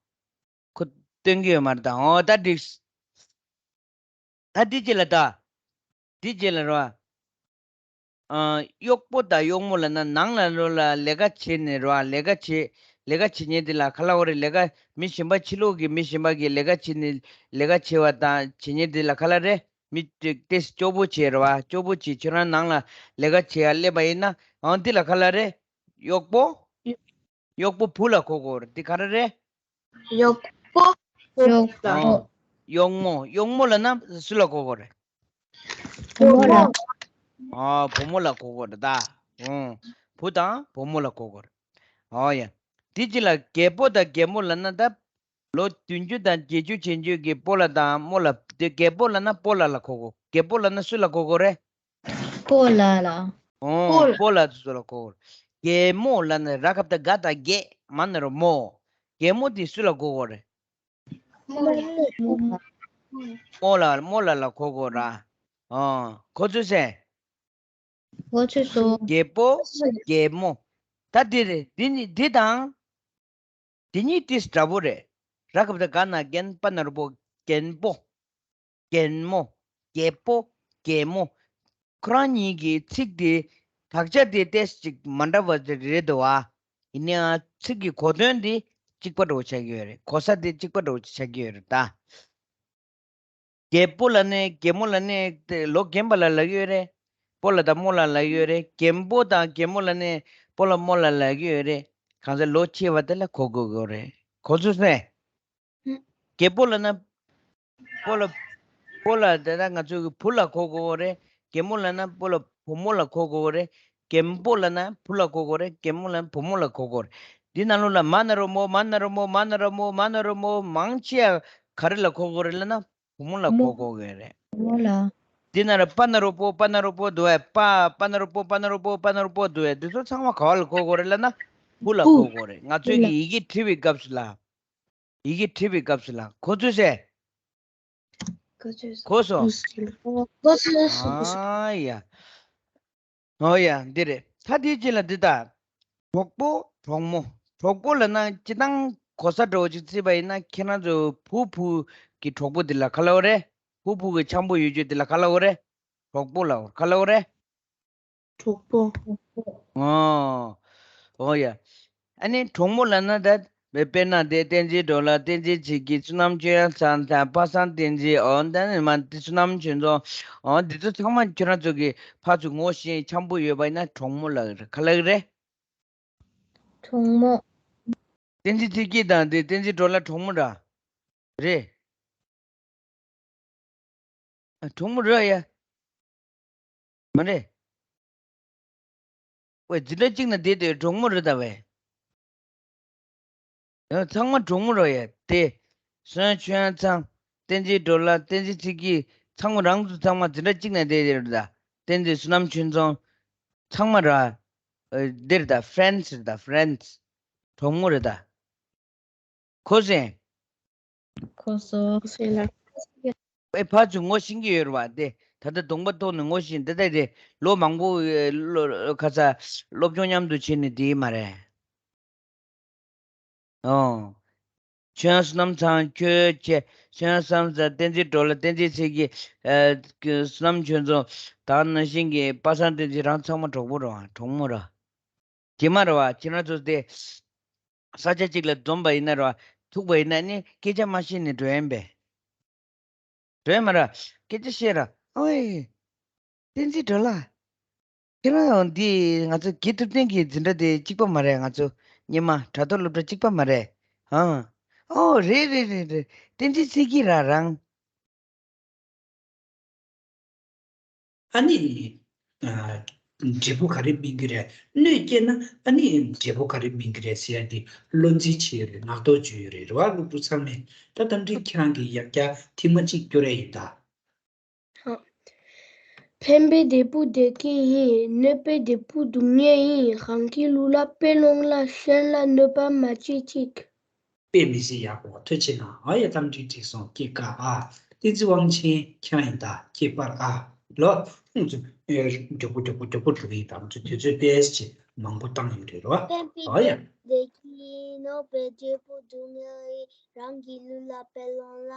ཁོ་སྟོན་གྱི་ཡོད་མ་རེད་ད། ཨོ་ད་འགྲིག་ད་འདི་རྗེས་ལ་ད། འདི་རྗེས་ལ་རོ། ཨ། གཡོག་པོ་དང་གཡོག་མོ་ལབ་ན་ནང་ལ་ལོག་ལ་ལས་ཀ་བྱེད་ནས་རོ། ལས་ཀ་བྱེད། ལས་ཀ་བྱེད་མཁན་དེ་ལ་ག་ལབ་དགོས་རེད། ལས་ཀ་མི་གཞན་པ་ཕྱི་ལོགས་ཀྱི་མི་གཞན་པ་གིས་ལས་ཀ་བྱེད་ནི་ལས་ཀ་བྱེད་པ་དང་བྱེད་མཁན་དེ་ལ་ག་ལབ་རེད། མི་དེ་དེ་སྐྱོ་པོ་བྱེད་རེད་བ། སྐྱོ་པོ་བྱེད། ཁྱོད་རང་ནང་ལ་ལས་ཀ་བྱེད་ཡ་སླེབས་པ་ཡིན་ན་ཨང་འདི་ལ་ག་ལབ་རེད། གཡོག་པོ། གཡོག་པོ་བུ་ལ་གོ་དགོས་རེད། འདི་ག་རེ་རེད། གཡོག་པོ། གཡོག་པོ། ཨོ། གཡོག་མོ། གཡོག་མོ་ལབ་ན་སུ་ལ་གོ་དགོས་རེད། བུ་མོ་ལ། ཨོ། བུ་མོ་ལ་གོ་དགོས་རེད་ད། ཨོ། བུ་དང་བུ་མོ་ལ་གོ་དགོས་རེད། ཨོ་ཡ། དེ་གཅིག་ལ་རྒད་པོ་དང་རྒད་མོ་ལབ་ན་ད། ལོ་བདུན་ཅུ་དང་བརྒྱད་ཅུ་ཅན་ཅུ་གི་སྤོ་ལགས་དང་རྨོ་ལགས། དེ་རྒད་པོ་ལབ་ན་སྤོ་ལགས་ལ་གོ་དགོས། རྒད་པོ་ལབ་ན་སུ་ལ་གོ་དགོས་རེད། སྤོ་ལགས་ལ། ཨོ། སྤོ་ལགས། སྤོ་ལགས་སུ་ལ་གོ་དགོས་རེད། རྒད་མོ་ལབ་ན་ར་ག་བཏགས་རྒ་དང་རྒད། མ་ན་རོ་མོ། རྒད་མོ་དེ་སུ་ལ་གོ་དགོས་རེད། རྨོ་ལགས། རྨོ་ལགས་ལ་གོ་དགོས་ར། ཨོ། གོ་ཚོད་སོང་། གོ་ཚོད་སོང་། རྒད་པོ། རྒད་མོ། ད་འདི་རེད། འདི་ནི་འདི་དང་། དེ་གཉིས་ཏིས་འདྲ་པོ་རེད། ར་ག་བཏགས་རྒ་ན་རྒན། པ་ན་རོ་པོ། རྒན་པོ། རྒན་མོ། རྒད་པོ། རྒད་མོ། ཁོ་རང་གཉིས་ཀྱི་ཚིག་དེ་དག་ཆ་དེ་ཏོག་ཙམ་ཅིག་མ་འདྲ་བ་ཅིག་རེད་འདུག་བ། ཡིན་ནའང་ཚིག་གི་གོ་དོན་དེ་གཅིག་པ་འདྲ་བོ་ཆགས་ཀྱི་ཡོད་རེད། གོ་ས་དེ་གཅིག་པ་འདྲ་བོ་ཆགས་ཀྱི་ཡོད་རེད་ད། རྒད་པོ་ལབ་ནས་རྒད་མོ་ལབ་ནས་དེ་ལོ་རྒན་པ་ལ་ལབ་ཀྱི་ཡོད་རེད། སྤོ་ལགས་དང་རྨོ་ལགས་ལབ་ཀྱི་ཡོད་རེད། རྒན་པོ་དང་རྒན་མོ་ལབ་ནས་སྤོ་ལགས་རྨོ་ལགས་ལབ་ཀྱི་ཡོད་རེད། གང་ཟག་ལོ་ཆེ་བ་དེ་ལ་གོ་དགོས་ཀྱི་ཡོད་རེད། གོ་ཚོད་སོང་། རྒད་པོ་ལབ་ན་སྤོ་ལགས། སྤོ་ལགས་དེ་ད་ང་ཚོ་གི་བུ་ལ་གོ་དགོས་ཀྱི་ཡོད་རེད། རྒན་མོ་ལབ་ན་སྤོ་ལགས་བུ་མོ་ལ་གོ་དགོས་ཀྱི་ཡོད་རེད། རྒན་པོ་ལབ་ན་བུ་ལ་གོ་དགོས་རེད། རྒན་མོ་ལབ་ན་བུ་མོ་ལ་གོ་དགོས་རེད། འདི་ནང་ལོགས་ལ་མ་ན་རོ་མོ། མ་ན་རོ་མོ། མ་ན་རོ་མོ། མ་ན་རོ་མོ། མང་ཆེ་བ་ག་རེ་ལ་གོ་དགོས་རེད་ལབ་ན་བུ་མོ་ལ་གོ་དགོས་ཀྱི་རེད། བུ་མོ་ལ། འདི་ན་ར་པ་ན་རོ་པོ། པ་ན་རོ་པོ་འདུག་བས། པ། པ་ན་རོ་པོ། པ་ན་རོ་པོ། པ་ན་རོ་པོ་འདུག་བས། འདི་ཚོ་ཚང་མ་ག་བ་ལ་གོ་དགོས་རེད་ལབ་ན་བུ་ལ་བུ། གོ་དགོས་རེད། ང་ཚོའི་གི་ཡི་གེ་བྲི་བའི་སྐབས་སུ་ལ། ཡི་གེ་བྲི་བའི་སྐབས་སུ་ལ། གོ་ཚོད་སོང་། གོ་ཚོད་སོང་། གོ་སོང་། གོ་སོང་། ཨ་ཡ། ཨོ་ཡ། འདི་རེད། ད་དེའི་རྗེས་ལ་འདི་ལྟ། གྲོགས་པོ། གྲོགས་མོ། གྲོགས་པོ་ལབ་ན་སྤྱིར་བཏང་གོ་ས་འདྲ་བོ་ཅིག་བརྩིས་པ་ཡིན་ན་ཁྱེད་རང་ཚོ་བུ་བུ་གི་གྲོགས་པོ་འདི་ལ་ག་ལབ་དགོས་རེད། བུ་བུ་གི་འཆམ་པོ་ཡོད་རྒྱུ་འདི་ལ་ག་ལབ་དགོས་རེད། གྲོགས་པོ་ལབ་དགོས། ག་ལབ་དགོས་རེད། གྲོགས་པོ། ཨོ། ཨོ་ཡ། ཨ་ནི་གྲོགས་མོ་ལབ་ན་ད། དཔེར་ན་དེ་བསྟན་འཛིན་སྒྲོལ་ལགས། བསྟན་འཛིན་ཚེ་སྐྱིད། བསོད་ནམས་ཆོས་དབྱངས་ཚང་དང་པ་སངས་བསྟན་འཛིན། ཨོ་ད་ནི་མ་དེ་བསོད་ནམས་ཆོས་འཛོམས། ཨོ་འདི་ཚོ་ཚང་མ་ཁྱོད་རང་ཚོ་གི་ཕར་ཚུར་ངོ་ཤེས་འཆམ་པོ་ཡོད་པ་ཡིན་ན་གྲོགས་མོ་ལབ་རེད། ག་ལབ་རེད། གྲོགས་མོ། བསྟན་འཛིན་ཚེ་སྐྱིད་དང་དེ་བསྟན་འཛིན་སྒྲོལ་ལགས་གྲོགས་མོ་འདྲ། རེད། ཨ། གྲོགས་མོ་རེད་ཡ། མ་རེད། ཝེ། འཛིན་གྲྭ་གཅིག་ན་བསྡད་དེ་གྲོགས་མོ་རེད་ད་ཝེ། ཡང་ཚང་མ་གྲོགས་མོ་རེད་ཡ་དེ། བསོད་ནམས་ཆོས་དབྱངས་ཚང་། བསྟན་འཛིན་སྒྲོལ་ལགས། བསྟན་འཛིན་ཚེ་སྐྱིད། ཚང་མ་རང་ཚོ་ཚང་མ་འཛིན་གྲྭ་གཅིག་ན་བསྡད་དེ་རེད་ད། བསྟན་འཛིན་བསོད་ནམས་ཆོས་འཛོམས། ཚང་མ་ར། ཨ། འདི་རེད་ད། ཕྲེན་སི་རེད་ད། ཕྲེན་སི། གྲོགས་མོ་རེད་ད། གོ་སོང་། གོ་སོང་། གོ་སོང་ལགས། ཨེ། ཕར་ཚུར་ངོ་ཤེས་ཀྱི་ཡོད་རེད་བ། དེ་ད་ལྟ་གདོང་པ་མཐོང་ནས་ངོ་ཤེས། འདི་ལྟ་རེད། ལོ་མང་པོ་ཨེ། ལོ། ཁ་ས་སློབ་སྦྱོང་མཉམ་དུ་བྱས་ནས་དེ་མ་རེད། ཨོ། ཁྱོད་བསོད་ནམས་ཚང་། ཁྱོད་ཆེ། ཁྱོད་བསམ་ས། བསྟན་འཛིན་སྒྲོལ་ལགས། བསྟན་འཛིན་ཚེ་སྐྱིད། ཨེ། བསོད་ནམས་ཆོས་འཛོམས། ད་ནང་བཞིན་གྱི་པ་སངས་བསྟན་འཛིན། རང་ཚང་མ་གྲོགས་པོ་རེད་བ། གྲོགས་མོ་རེད། དེ་མ་རེད་བ། ཁྱེད་རང་ཚོ་དེ་ས་ཆ་གཅིག་ལ་འཛོམས་པ་ཡིན་ན་རེད་བ། ཐུག་པ་ཡིན་ན་ནི་སྐད་ཆ་མ་བཤད་ནས་འགྲོ་ཡིན་པས། འགྲོ་ཡིན་མ་རེད། སྐད་ཆ་བཤད་ར། ཨོའི། བསྟན་འཛིན་སྒྲོལ་ལགས། ཁྱེད་རང་འདི་ང་ཚོ་དགེ་ཐུབ་བསྟན་གྱི་འཛིན་གྲྭ་དེ་གཅིག་པ་མ་རེད། ང་ཚོ་སྔོན་མ་དྲ་ཐོག་སློབ་གྲྭ་གཅིག་པ་མ་རེད། ཨང་། ཨོ་རེད་རེད་རེད་རེད། བསྟན་འཛིན་ཚེ་སྐྱིད་ར་རང་། ཨ་ནི། ཨ། འབྲས་བུ་ག་རེ་སྨིན་གྱི་རེད། གནོད་སྐྱེལ་ན་ཨ་ནི་འབྲས་བུ་ག་རེ་སྨིན་གྱི་རེད་ཟེར་ཡ་དེ་བློ་འཛིན་བྱེད་ཡོད་རེད། ངག་ཐོག་བརྗོད་ཡོད་རེད། རེད་བ། སློབ་ཕྲུག་ཚང་མས་ད་ད་འདྲི་ཁྱེད་རང་གི་ཡང་བསྐྱར་ཐེངས་མ་གཅིག་སྐྱོར་ཡ་ཡིན་ད། ཕན་པའི་འབྲས་བུ་འདོད་མཁན་ཡིན། གནོད་པའི་འབྲས་བུ་སྡུག་བསྔལ་ཡིན། རང་གི་ལུས་ལ་དཔེ་ལོངས་ལ། གཞན་ལ་གནོད་པ་མ་བྱེད་ཅིག་དཔེ་མི་སྲིད་ཡག་པོ། ཐུགས་རྗེ་གནང་། ཨ་ཡ། གཏམ་འདི་འགྲིག་སོང་། སྐྱེས་སྐར་ཨ། བསྟན་འཛིན་དབང་ཆེན་ཁྱེད་རང་ཡིན་ད། སྐྱེས་པར་ཨ། ལོ། ཁོང་ཚོ། ཨེ། མགྱོགས་པོ་མགྱོགས་པོ་མགྱོགས་པོ་འགྲོ་གི་ཡིན་ད། ང་ཚོ་དུས་ཚོད་དཔེ་ཅིག་མང་པོ་བཏང་ཡོད་རེད་རོ། ཨ་ཡ། འདོད་མཁན་ཡིན། གནོད་པའི་འབྲས་བུ་སྡུག་བསྔལ་ཡིན། རང་གི་ལུས་ལ་དཔེ་ལོངས་ལ།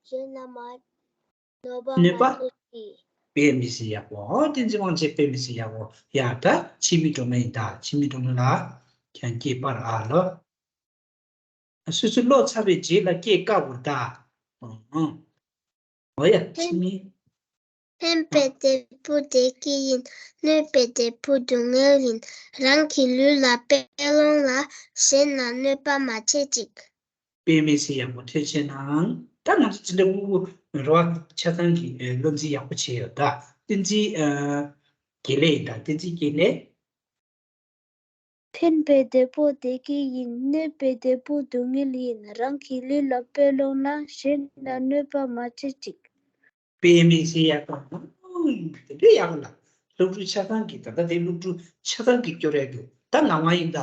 གཞན་ལ་མ། གནོད་པ་གནོད་པ་མ་བྱེད་ཅིག་དཔེ་མི་སྲིད་ཡག་པོ། ཨོ། བསྟན་འཛིན་དབང་ཆེན་དཔེ་མི་སྲིད་ཡག་པོ། ཡ། ད་འཆི་མེད་སྒྲོལ་མ་ཡིན་ད། འཆི་མེད་སྒྲོལ་མ་ལགས། ཁྱེད་རང་སྐྱེས་པར་ཨ། ལོ། སོ་སོ་ལོག་ཚར་བའི་རྗེས་ལ་སྐྱེ་དཀའ་བར་གདའ། ཨང་། འོ་ཡ། ཕན་ཕྱི་མའི། ཕན་པའི་འབྲས་བུ་བདེ་སྐྱིད་ཡིན། གནོད་པའི་འབྲས་བུ་སྡུག་བསྔལ་ཡིན། རང་གི་ལུས་ལ་དཔེ་ལོངས་ལ། གཞན་ལ་གནོད་པ་མ་བྱེད་ཅིག་དཔེ་མི་སྲིད་ཡག་པོ་ཐོས་བྱས་ནའང་། ད་ང་ཚོ་འཛིན་གྲྭ་སྨུག་པོ་རེད་བ། ཆ་ཚང་གི་ཨ་བློ་འཛིན་ཡག་པོ་བྱས་ཡོད་ད། བསྟན་འཛིན་ཨ་དགེ་ལེགས་ཡིན་ད། བསྟན་འཛིན་དགེ་ལེགས། ཕན་པའི་འབྲས་བུ་བདེ་སྐྱིད་ཡིན། གནོད་པའི་འབྲས་བུ་སྡུག་བསྔལ་ཡིན། རང་གི་ལུས་ལ་དཔེ་ལོངས་ན། གཞན་ལ་གནོད་པ་མ་བྱེད་ཅིག་དཔེ་མི་སྲིད་ཡག་པོ། དེ་འདྲ་ཡག་པོ་ལ། སློབ་ཕྲུག་ཆ་ཚང་གི་ད་ལྟ་དེ་སློབ་ཕྲུག་ཆ་ཚང་གི་སྐྱོར་ཡག་གི། ད་ངག་དབང་ཡིན་ད།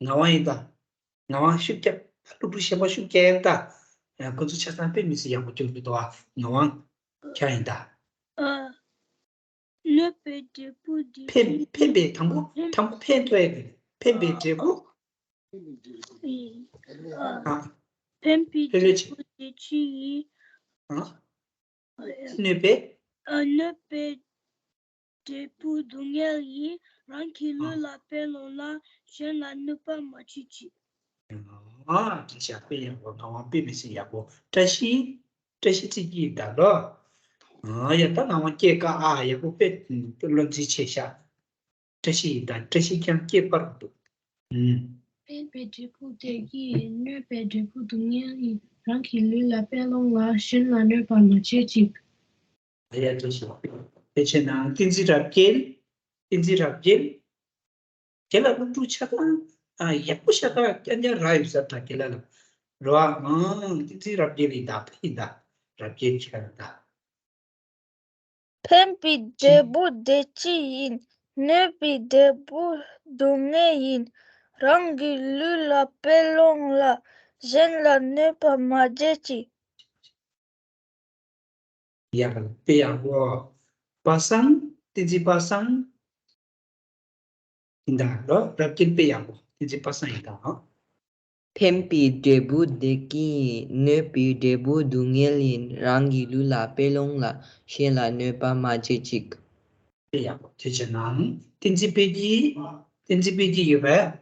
ངག་དབང་ཡིན་ད། ངག་དབང་ཤུགས་རྒྱབ། སློབ་ཕྲུག་གཞན་པ་ཤུགས་རྒྱག་ཡག་ད། ཁོ་ཚོ་ཆ་ཚང་དཔེ་མི་སྲིད་ཡག་པོ་སྐྱོར་གི་འདུག་ཨ། ངག་དབང་ཁྱེད་ཡིན་ད། ཨ། གནོད་པའི་འབྲས་བུ་འདི་ཕན་ཕན་པའི་དང་པོ་ཕན་དང་པོ་ཕན་ཐོགས་ཡག་གི། ཕན་པའི་འབྲས་བུ། ཨ། ཕན་པའི་ལྷོད་ལྷོད་བྱེད། འབྲས་བུ་བདེ་སྐྱིད་ཡིན། ཨ། གནོད་པའི། ཨ། གནོད་པའི་འབྲས་བུ་སྡུག་བསྔལ་ཡིན། རང་གི་ལུས་ལ་དཔེ་ལོངས་ལ། གཞན་ལ་གནོད་པ་མ་བྱེད་ཅིག་ཨ། དེ་ཤ་དཔེ་ཡག་པོ། ངག་དབང་དཔེ་མི་སྲིད་ཡག་པོ། བཀྲ་ཤིས། བཀྲ་ཤིས་ཚེ་སྐྱིད་ད་ལོ། ཨ་ཡ། ད་ངག་དབང་སྐྱེ་དཀའ་ཨ། ཡག་པོ་དཔེ་བློ་འཛིན་ཆེ་ཤག་བཀྲ་ཤིས་ཡིན་ད། བཀྲ་ཤིས་ཀྱང་སྐྱེ་བར་འདུག་ཨུམ། ཕན་པའི་འབྲས་བུ་བདེ་སྐྱིད་ཡིན། གནོད་པའི་འབྲས་བུ་སྡུག་བསྔལ་ཡིན། རང་གི་ལུས་ལ་དཔེ་ལོངས་ལ། གཞན་ལ་གནོད་པ་མ་བྱེད་ཅིག་ཨ་ཡ། བཀྲ་ཤིས། དེ་བྱས་ན་བསྟན་འཛིན་རབ་རྒྱས། བསྟན་འཛིན་རབ་རྒྱས། ཁྱེད་ལ་སློབ་ཕྲུག་ཆ་ཚང་ཨ་ཡག་པོ་ཤ་སྟག་རྐྱང་རྐྱང་རག་ཡོད་ས་ད། ཁྱེད་ལ་ལ་རོ་ཨ། ཨང་། བསྟན་འཛིན་རབ་རྒྱས་ལ་ཡིན་ད། ཕ་ཡིན་ད། རབ་རྒྱས་ཁྱེད་ལ་ད། ཕན་པའི་འབྲས་བུ་བདེ་སྐྱིད་ཡིན། གནོད་པའི་འབྲས་བུ་སྡུག་བསྔལ་ཡིན། རང་གི་ལུས་ལ་དཔེ་ལོངས་ལ། གཞན་ལ་གནོད་པ་མ་བྱེད་ཅིག་ཡག་པོ། དཔེ་ཡག་པོ། པ་སངས། བསྟན་འཛིན་པ་སངས། ཡིན་ད་རོ། རབ་རྒྱས་དཔེ་ཡག་པོ། བསྟན་འཛིན་པ་སངས་ཡིན་ད། ཨང་། ཕན་པའི་འབྲས་བུ་བདེ་སྐྱིད་ཡིན། གནོད་པའི་འབྲས་བུ་སྡུག་བསྔལ་ཡིན། རང་གི་ལུས་ལ་དཔེ་ལོངས་ལ། གཞན་ལ་གནོད་པ་མ་བྱེད་ཅིག་དཔེ་ཡག་པོ། དེ་བྱས་ན་བསྟན་འཛིན་དཔལ་སྐྱིད། བསྟན་འཛིན་དཔལ་སྐྱིད་ཡོད་པས།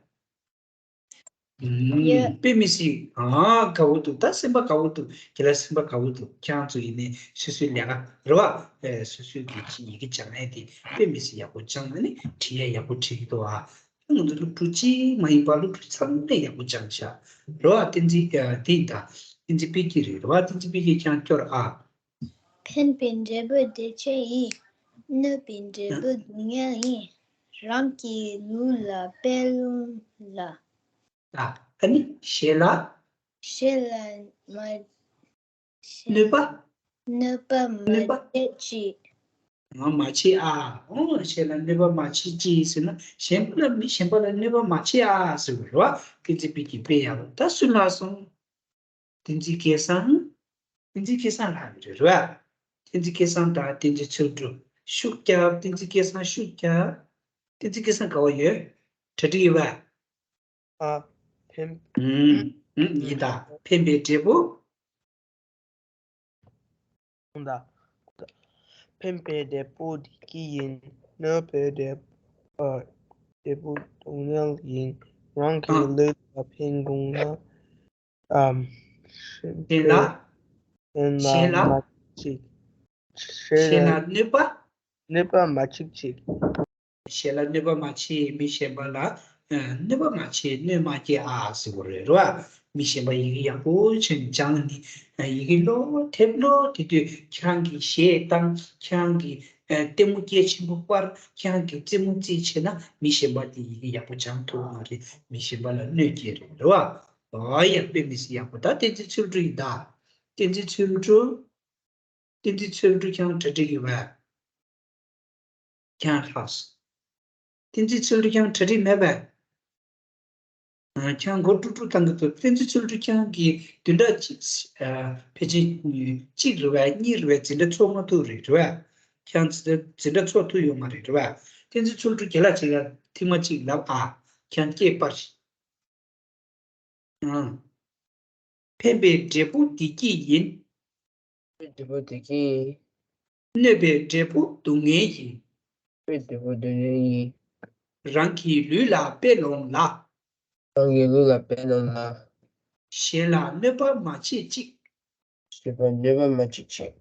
ཡོད། དཔེ་མི་སྲིད། ཨ། དགའ་བོ་འདུག་ད་སེམས་པ་དགའ་བོ་འདུག་ཁྱེད་ལ་སེམས་པ་དགའ་བོ་འདུག་ཁྱེད་རང་ཚོ་ཡིན་ནའི་སོ་སོའི་ལས་ཀ་རེད་བ། ཨེ། སོ་སོའི་གི་ཡི་གེ་སྦྱང་ཡས་དེ་དཔེ་མི་སྲིད་ཡག་པོ་སྦྱངས་ནས་ནི་བྲིས་ཡས་ཡག་པོ་བྲིས་ཀྱི་འདུག་ཨ། ང་ཚོ་སློབ་ཕྲུག་གཅིག་མ་ཡིན་པ་སློབ་ཕྲུག་ཚང་མས་ཡག་པོ་སྦྱངས་ཤག་རེད་བ། བསྟན་འཛིན། ཨ། དེ་ཡིན་ད། བསྟན་འཛིན་དཔལ་སྐྱིད་རེད། རེད་བ། བསྟན་འཛིན་དཔལ་སྐྱིད་ཁྱེད་རང་སྐྱོར་ཨ། ཕན་པའི་འབྲས་བུ་བདེ་སྐྱིད་ཡིན། གནོད་པའི་འབྲས་བུ་སྡུག་བསྔལ་ཡིན། རང་གི་ལུས་ལ་དཔེ་ལོངས་ལ། ཨ་ནི་གཞན་ལ། གཞན་ལ་མ། གནོད་པ། གནོད་པ་མ་གནོད་པ་བྱེད་ཅིག་ང་མ་བྱེད་ཨ། ཨོ། གཞན་ལ་གནོད་པ་མ་བྱེད་ཅིག་ཟེར་ན། གཞན་པ་ལ། མི་གཞན་པ་ལ་གནོད་པ་མ་བྱེད་ཨ་ཟེར་བ་རེད་བ། བསྟན་འཛིན་དཔལ་སྐྱིད་དཔེ་ཡག་པོ། ད་སུ་ལ་སོང་། བསྟན་འཛིན་སྐལ་བཟང་། བསྟན་འཛིན་སྐལ་བཟང་ལགས་རེད་རེད་བ། བསྟན་འཛིན་སྐལ་བཟང་དང་བསྟན་འཛིན་ཚུལ་གྲུབ་ཤུགས་རྒྱབ། བསྟན་འཛིན་སྐལ་བཟང་ཤུགས་རྒྱབ། བསྟན་འཛིན་སྐལ་བཟང་དགའ་བོ་ཡོད། གྲ་སྒྲིག་ཡོད་པ། ཨ། ཕན། ཨུམ། ཨུམ། ཡིན་ད། ཕན་པའི་འབྲས་བུ། ད། ཕན་པའི་འབྲས་བུ་བདེ་སྐྱིད་ཡིན། གནོད་པའི་འབྲས། ཨ། འབྲས་བུ་སྡུག་བསྔལ་ཡིན། རང་གི། ཨ། ལུས་ལ་ཕན་དགོས་ན། ཨམ། གཞན་ལ། གཞན་ལ། གཞན་ལ་མ་བྱེད་ཅིག་གཞན་ལ་གནོད་པ། གནོད་པ་མ་བྱེད་ཅིག་གཞན་ལ་གནོད་པ་མ་བྱེད། མི་གཞན་པ་ལ། ཨ། གནོད་པ་མ་བྱེད། གནོད་མ་སྐྱེལ་ཨ་ཟེར་བ་རེད་རོ། མི་གཞན་པ་ཡི་གེ་ཡག་པོ་བྱས་ནས་སྦྱངས་ནས། ཨ། ཡི་གེ་ཀློག་དེབ་ཀློག་དེ་དུས་ཁྱེད་རང་གིས་གཞས་བཏང་། ཁྱེད་རང་གིས། ཨ། ལྟད་མོ་སྐད་ཆེན་པོ་སྤར། ཁྱེད་རང་གིས་རྩེད་མོ་རྩེས་བྱས་ན་མི་གཞན་པ་དེ་ཡི་གེ་ཡག་པོ་སྦྱང་ཐུབ་མ་རེད། མི་གཞན་པ་ལ་གནོད་སྐྱེལ་རེད་རོ། ཨ་ཡ། དཔེ་མི་སྲིད་ཡག་པོ། ད་བསྟན་འཛིན་ཚུལ་གྲུབ་ཡིན་ད། བསྟན་འཛིན་ཚུལ་གྲུབ། བསྟན་འཛིན་ཚུལ་གྲུབ་ཁྱེད་རང་གྲ་སྒྲིག་ཡོད་པས། ཁྱེད་རང་ལྷགས་སོང་། བསྟན་འཛིན་ཚུལ་གྲུབ་ཁྱེད་རང་གྲ་སྒྲིག་མེད་པས། ཨ། ཁྱེད་རང་མགོ་དཀྲུག་དཀྲུག་བཏང་གི་འདུག་བསྟན་འཛིན་ཚུལ་གྲུབ་ཁྱེད་རང་གིས་བདུན་ཕྲག་གཅིག་ཨ། ཕལ་ཆེར་གཅིག་རེད་པས། གཉིས་རེད་པས། འཛིན་གྲྭ་ཚོགས་མ་ཐུབ་རེད་རེད་པས། ཁྱེད་རང་འཛིན་གྲྭ་འཛིན་གྲྭ་ཚོགས་ཐུབ་ཡོད་མ་རེད་རེད་པས། བསྟན་འཛིན་ཚུལ་གྲུབ་རྒན་ལགས་ཅིག་ལ་ཐེངས་མ་གཅིག་ལབ་ཨ། ཁྱེད་རང་སྐད་སྤར་ཞིག་ཨང་། ཕན་པའི་འབྲས་བུ་བདེ་སྐྱིད་ཡིན། ཕན་པའི་འབྲས་བུ་བདེ་སྐྱིད་ཡིན། གནོད་པའི་འབྲས་བུ་སྡུག་བསྔལ་ཡིན། གནོད་པའི་འབྲས་བུ་སྡུག་བསྔལ་ཡིན། རང་གི་ལུས་ལ་དཔེ་ལོངས་ལ། རང་གི་ལུས་ལ་དཔེ་ལོངས་ལ། གཞན་ལ་གནོད་པ་མ་བྱེད་ཅིག། གཞན་ལ་གནོད་པ་མ་བྱེད་ཅིག།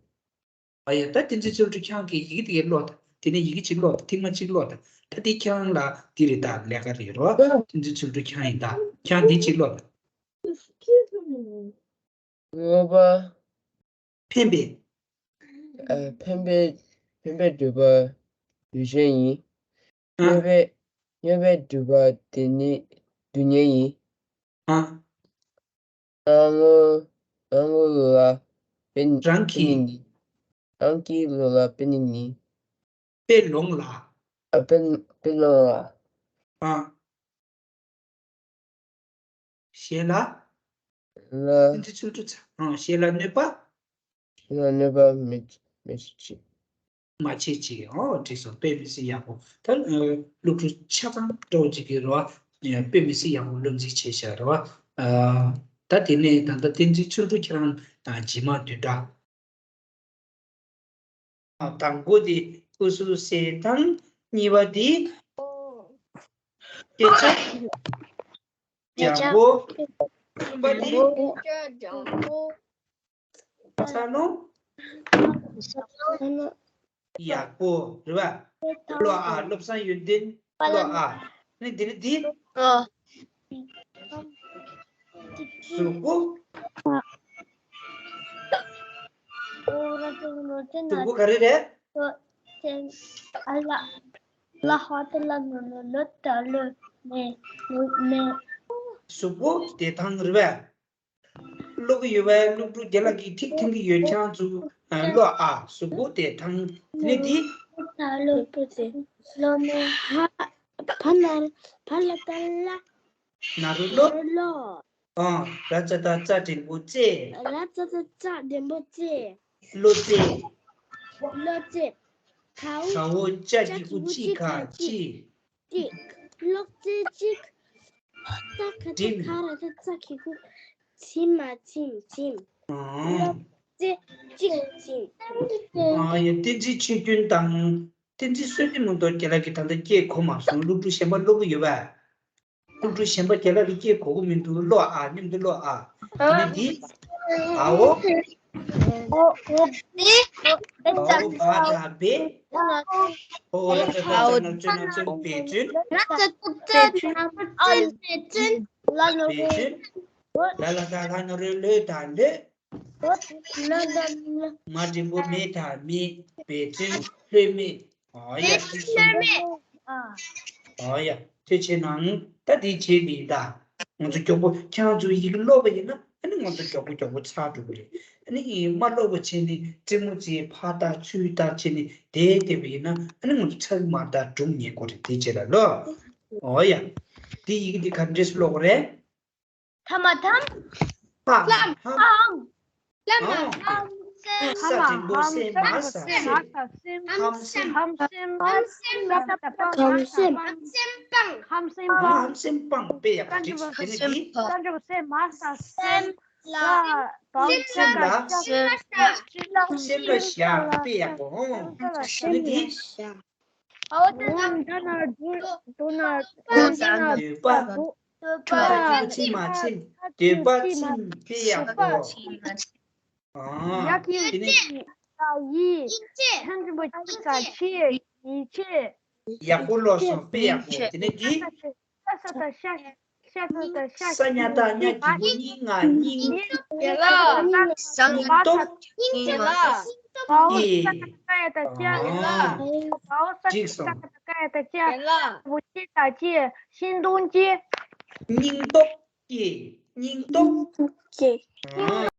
ཨ་ཡ། ད་བསྟན་འཛིན་ཚུལ་ཁྲིམས་ཁྱེད་རང་གིས་ཡི་གེ་དེ་ག་ཀློག་དང་། དེ་ནས་ཡི་གེ་གཅིག་ཀློག་དང་། ཐེངས་མ་གཅིག་ཀློག་དང་། ད་དེ་ཁྱེད་རང་ལ་དེ་རེད། ད་ལས་ཀ་རེད་རོ། བསྟན་འཛིན་ཚུལ་ཁྲིམས་ཁྱེད་རང་ཡིན་ད། ཁྱེད་རང་དེ་གཅིག་ཀློག་དང་། ལྔ་པ། ཕན་པའི། ཨ། ཕན་པའི། ཕན་པའི་སྒྲུབ་པ་ལུས་ཅན་ཡིན། ཨ། གནོད་པའི། གནོད་པའི་སྒྲུབ་པ་དེ་ནི་སྡུག་བསྔལ་ཡིན། ཨ། རང་ངོ་། རང་ངོ་ལ་དཔེ་རང་གི་དཔེ་ནི་ནི། རང་གི་ལོ་ལ་དཔེ་ནི་ནི། དཔེ་ལོང་ལ། ཨ། དཔེ། དཔེ་ལོང་ལ། ཨ། གཞན་ལ། ལ། བསྟན་འཛིན་ཚུལ་ཁྲིམས་ཚ། ཨ། གཞན་ལ་གནོད་པ། གཞན་ལ་གནོད་པ་མི། མི་བྱེད་ཅིག། མ་བྱེད་ཅིག། ཨོ། འགྲིག་སོང་། དཔེ་མི་སྲིད་ཡག་པོ། ད་སློབ་ཕྲུག་ཆ་ཚང་འདྲ་བོ་ཅིག་གིས་རེད་བ། དཔེ་མི་སྲིད་ཡག་པོ་སློབ་ཚན་བྱས་བཞག་རེད་བ། ཨ། ད་དེ་ནས་ད་ལྟ་བསྟན་འཛིན་ཚུལ་ཁྲིམས་ཁྱེད་རང་རྗེས་མ་བསྡུས་གྲྭ། དང་པོ་དེ་ཨུ་སུ་སེ་དང་། གཉིས་པ་དེ་སྐད་ཆ་ལྗང་པོ། གསུམ་པ་དེ་ས་ནོ། ཡག་པོ་རེད་བ། བློ་ཨ། བློ་བཟང་ཡོན་ཏན། བློ་ཨ། ནི་འདི་ནི་འདི། གཟུགས་པོ། གཟུགས་པོ་ག་རེ་རེད། གཟུགས་པོ་བདེ་ཐང་རེད་བས། ཀློག་གི་ཡོད་པས། སློབ་ཕྲུག་རྒན་ལགས་ཀྱིས་ཐིག་འཐེན་གྱི་ཡོད། ཁྱེད་རང་ཚོ་ཀློག་ཨ། གཟུགས་པོ་བདེ་ཐང་། དེ་ནས་འདི། བ་ན་བ་ལ་བཏགས་བླ། ན་རོ་བློ། བློ། ཨང་། ར་ཙ་བཏགས་རྩ་འགྲེང་བུ་རྩེ། ར་ཙ་བཏགས་རྩ་འགྲེང་བུ་རྩེ། བློ་རྩེ། བློ་རྩེ། ག་འོག་ཅ་གི་གུ་ཅི་ག་ཅི། ཅིག། གློག་རྩེ་གཅིག། ཙ་ག་ཙ་ག་ར་ཙ་ཙ་གི་གུ། ཚིམ་མ་ཚིམ་ཚིམ། ཨང་། གློག་རྩེ་གཅིག་ཚིམ། ཨ་ཡ། བསྟན་འཛིན་ཆོས་སྐྱོང་དང་། བསྟན་འཛིན་བསོད་ནམས་རྡོ་རྗེ་ལགས་ཀྱིས་ད་ལྟ་སྐད་གོ་མ་སོང་། སློབ་ཕྲུག་གཞན་པ་ཀློག་གི་ཡོད་པས། སློབ་ཕྲུག་གཞན་པ་རྒན་ལགས་ཀྱིས་སྐད་གོ་གི་མི་འདུག། ཀློག་ཨ། མཉམ་དུ་ཀློག་ཨ། དེ་ནས་འདི། ཨའོ། ཨའོ་བ་ད་བེ། ཨོ་ར་ཙ་ད་ཙ་ན་ཙོ་ན་ཙོ་བེ་ཙུན། བེ་ཙུན། ལ་ལ་ད་ལ་ན་རོ་ལོ་ད་ལོས། མ་འགྲེང་བུ་མེ་ད་མེ། བེ་ཙུན་ལྷོད་མེད། ཨོ་ཡ། ཐུགས་རྗེ་ཆེ་གནང་། ཨོ་ཡ། ཐུགས་རྗེ་ཆེ་གནང་། ད་དེ་བྱས་པ་ཡིན་ད། ང་ཚོ་མགྱོགས་པོ། ཁྱེད་རང་ཚོ་ཡི་གེ་ཀློག་པ་ཡིན་ན། ཨ་ནི་ང་ཚོ་མགྱོགས་པོ་མགྱོགས་པོ་ཚར་འགྲོ་གི་རེད། ཨ་ནི་མ་ཀློག་པ་བྱས་ནས་རྩེད་མོ་རྩེ། ཕར་ལྟ་ཚུར་ལྟ་བྱས་ནས་བསྡད་བསྡད་པ་ཡིན་ན། ཨ་ནི་ང་ཚོ་ཚར་མ་ད་སྒྲུང་ཉན་དགོས་རེད། དེ་བྱས་ལ་ལོ། ཨོ་ཡ། དེ་ཡི་གེ་འདི་ག་འདྲས་སུ་ཀློག་དགོས་རེད། ཐ་མ་ཐམ། ལྷ་མ་ལྷམ། ལྷ་མ་ལྷམ། ལྷ་མ་ལྷམ། ས་འགྲེང་བུ་སེ་མ་ས་སེམས། ལྷམ་སེམས། ལྷམ་སེམས། ལྷམ་སེམས། ལྷམ་སེམས། ལྷམ་སེམས། ལྷམ་སེམས་སྤང་། ལྷམ་སེམས་སྤང་། དཔེ་ཡག་པོ་འགྲིག། དེ་ནས་འདི། ས་འགྲེང་བུ་སེ་མ་ས་སེམས། ལྷ་བ་སེམས་ལ། སེམས་ལ་བཞག། དཔེ་ཡག་པོ། དེ་ནས་འདི། འོ་ད་ན་འདུ་འདུ་ན་འདུ་ན་འདོད་པ། འདོད་པ། ཕྲུ་གུ་ཚིམ་མ་ཚིམ། འདོད་པ་ཚིམ། དཔེ་ཡག་པོ། ཡ་གི་གུ་ཅི། ཡི། ཡིད་ཆེས། ལྷ་འབྲིང་པོ་ཅི་ག་ཆེ། ཡིད་ཆེས། ཡག་པོ་ཀློག་སོང་། དཔེ་ཡག་པོ། དེ་ནས་འདི། ས་ས་ད་ཤ། ཤ་ས་ད་ཤ། ས་ཉ་བཏགས་སྙ་གི་གུ་སྙི། ང་སྙིང་། སྙིང་སྟོབས། སྙིང་སྟོབས། ཡེ། ཨ། འགྲིག་སོང་། ཤིང་སྡོང་ཅི། སྙིང་སྟོབས་ཀྱི། སྙིང་སྟོབས་ཀྱི། ཨ།